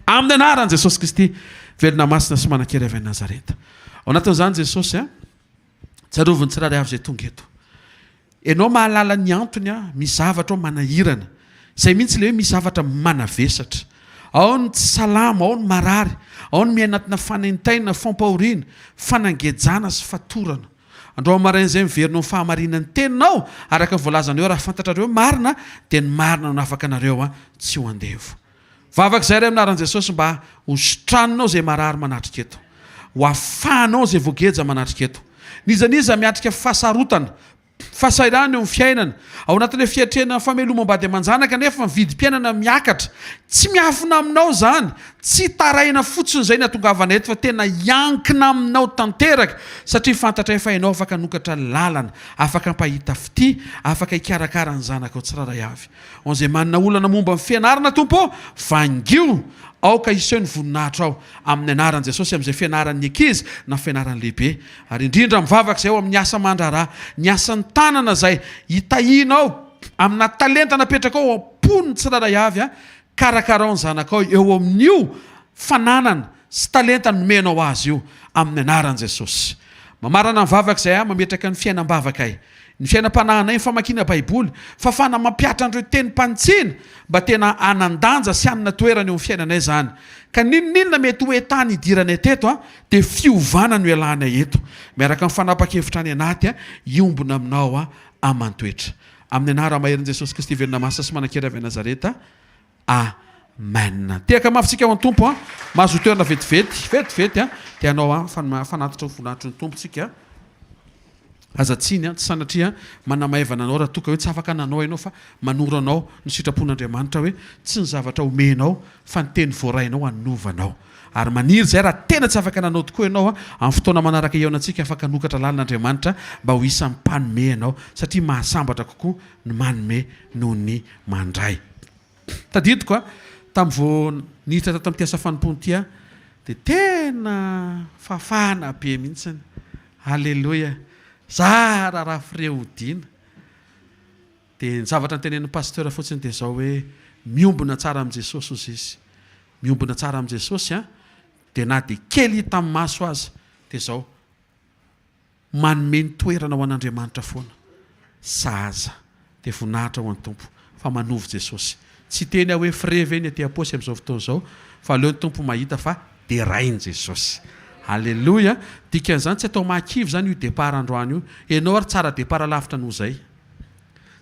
Amin'ny anaran'i Jesosy Kristy, velona masina sy manan-kery avy any Nazareta. Ao anatin'izany Jesosy, tsarovy ny tsirairay avy izay tonga eto. Ianao mahalala ny antony an, misy zavatra ao manahirana. Izay mihitsy ilay hoe misy zavatra manavesatra. Ao ny tsy salama, ao ny marary, ao ny miaina anatina fanaintainana, fampahoriana, fanangejana sy fatorana. Androany maraina izay miverina ao amin'ny fahamarinan'ny teninao, araka ny voalazanao hoe raha fantatrareo ny marina dia ny marina no afaka anareo an, tsy ho andevo. Vavaka izay ry amin'ny anaran'i Jesosy mba ho sitraninao izay marary manatrika eto. Ho afahanao izay voageja manatrika eto. N'iza n'iza miatrika fahasarotana, fahasahiranana eo amin'ny fiainana, ao anatin'ilay fiatrehana ny famelomam-bady aman-janaka nefa ny vidim-piainana miakatra. Tsy miafina aminao izany, tsy taraina fotsiny izay ny hatongavana eto fa tena hiankina aminao tanteraka satria fantatray fa ianao afaka hanokatra lalana, afaka hampahita fitia, afaka hikarakara ny zanakao tsirairay avy. Ho an'izay manana olana momba ny fianarana Tompo ô, vangio, aoka hiseho ny voninahitrao amin'ny anaran'i Jesosy amin'izay fianaran'ny ankizy na fianaran'ny lehibe, ary indrindra mivavaka izay ao amin'ny asa aman-draharaha, ny asan'ny tanana izay hitahianao amina talenta napetrakao ao am-pon'ny tsirairay avy, karakarao ny zanakao eo amin'io fananana sy talenta nomenao azy io amin'ny anaran'i Jesosy. Mamarana ny vavaka izay aho mametraka ny fiainam-bavakay, ny fiainam-panahinay, ny famakiana Baiboly, fafana mampihatra an'ireo tenim-panitsiana mba tena hanan-danja sy hanana toerana eo amin'ny fiainanay izany. Ka n'inon'inona mety ho état nidiranay teto dia fiovana no ialànay eto. Miaraka amin'ny fanapa-kevitra any anaty hiombona aminao aman-toetra. Amin'ny anara-maherin'i Jesosy Kristy velona masina sy manan-kery avy any Nazareta. Amen. Tehaka mafy tsika ho an'ny Tompo an. Mahazo toerana vetivety, vetivety an. Dia hanao an fanatitra ho voninahitry ny Tompo tsika. Aza tsiny an, tsy sanatria manamaivana anao raha toa ka hoe tsy afaka nanao ianao fa manoro anao ny sitrapon'Andriamanitra hoe tsy ny zavatra omenao fa ny teny voarainao hanova anao. Ary maniry izay raha tena tsy afaka nanao tokoa ianao an, amin'ny fotoana manaraka hihaonantsika afaka hanokatra lalana Andriamanitra mba ho isan'ny mpanome ianao satria mahasambatra kokoa ny manome noho ny mandray. Tadidiko a, tamin'ny vao niditra tato amin'ity asa fanompoana ity aho dia tena fafana be mihitsy. Aleloia! Zara raha firehodina. Dia ny zavatra notenenin'ny pasteur fotsiny dia izao hoe miombona tsara amin'i Jesosy hozy izy. Miombona tsara amin'i Jesosy an, dia na dia kely hita amin'ny maso aza dia izao, Manome ny toerana ho an'Andriamanitra foana. Sahaza. Dia voninahitra ho an'ny Tompo. Fa manovo Jesosy. Tsy hiteny aho hoe frais ve ny aty am-paosy amin'izao fotoana izao, fa aleo ny Tompo mahita fa derainy Jesosy. Aleloia. Dikan'izany tsy atao mahakivy izany io départ androany io. Ianao ary tsara départ lavitra noho izay.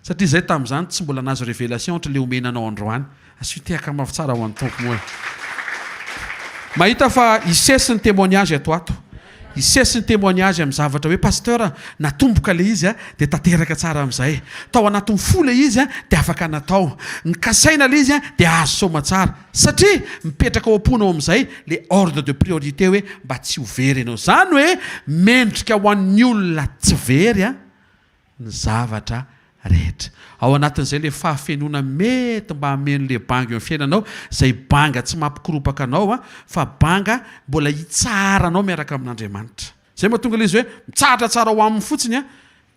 Satria izay tamin'izany tsy mbola nahazo révélation ohatra le omena anao androany. Asio tehaka mafy tsara ho an'ny Tompo moa e. Mahita fa hisesy ny témoignage ato ato. Hisesy ny témoignage amin'ny zavatra hoe pasteur natomboka le izy dia tanteraka tsara amin'izay. Tao anatin'ny fo le izy dia afaka natao. Nikasaina le izy dia azo soamatsara. Satria mipetraka ao am-ponao amin'izay le ordre de priorité hoe mba tsy ho very ianao. Izany hoe mendrika ho an'ny olona tsy very an. ny zavatra rehetra. Ao anatin'izay ilay fahafenoana mety mba hameno ilay banga eo amin'ny fiainanao, izay banga tsy mampikoropaka anao fa banga mbola hitsaharanao miaraka amin'Andriamanitra. Izay mahatonga ilay izy hoe mitsahatra tsara ao aminy fotsiny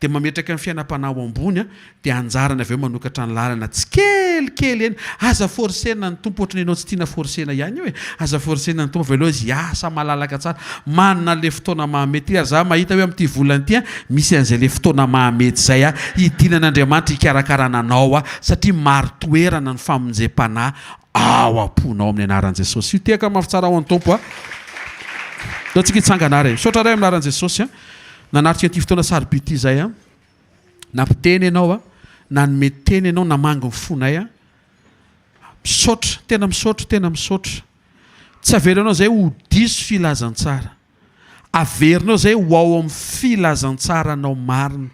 dia mametraka ny fiainam-panahy ao ambony dia anjarany avy eo manokatra ny lalana tsikelikely eny. Aza forcer-na ny Tompo ohatran'ny ianao tsy tiana forcer-na ihany io e. Aza forcer-na ny Tompo avy aloha izy hiasa malalaka tsara. Manana an'ilay fotoana mahamety ary za mahita hoe amin'ity volana ity misy an'izay ilay fotoana mahamety izay hidinan'Andriamanitra hikarakarana anao satria marin-toerana ny famonjem-panahy ao am-ponao amin'ny anaran'i Jesosy. Io tehaka mafy tsara ho an'ny Tompo a. Ndao tsika hitsangana ary e. Misaotra Ray amin'ny anaran'i Jesosy nanatrika an'ity fotoana sarobidy ity izay. Nampiteny ianao, nanome teny ianao, namangy ny fonay. Misaotra, tena misaotra, tena misaotra. Tsy avelanao izay ho diso filazantsara. Averinao izay ho ao amin'ny filazantsaranao marina.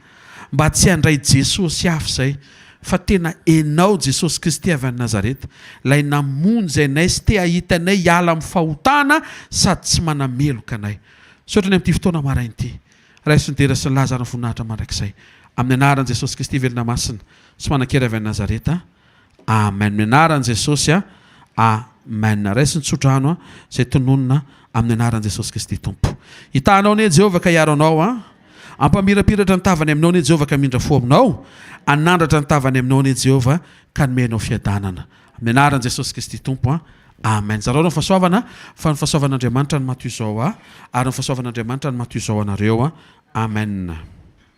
Mba tsy handray Jesosy hafa izay, fa tena Enao Jesosy Kristy avy any Nazareta, ilay namonjy anay sy te hahita anay hiala amin'ny fahotana sady tsy manameloka anay. Misaotra ny amin'ity fotoana maraina ity. Raiso ny dera sy ny laza ary ny voninahitra mandrakizay. Amin'ny anaran'i Jesosy Kristy velona masina sy manan-kery avy any Nazareta. Amen. Amin'ny anaran'i Jesosy a. Amen. Raiso ny tsodrano a, izay tononina amin'ny anaran'i Jesosy Kristy Tompo. Hitaha anao anie Jehovah ka hiaro anao a. Hampamirapiratra ny tavany aminao anie Jehovah ka hamindra fo aminao. Hanandratra ny tavany aminao anie Jehovah ka hanome anao fiadanana. Amin'ny anaran'i Jesosy Kristy Tompo a. Amen. Zarao ny fahasoavana fa ny fahasoavan'Andriamanitra no maha toy izao ahy ary ny fahasoavan'Andriamanitra no maha toy izao anareo. Amen.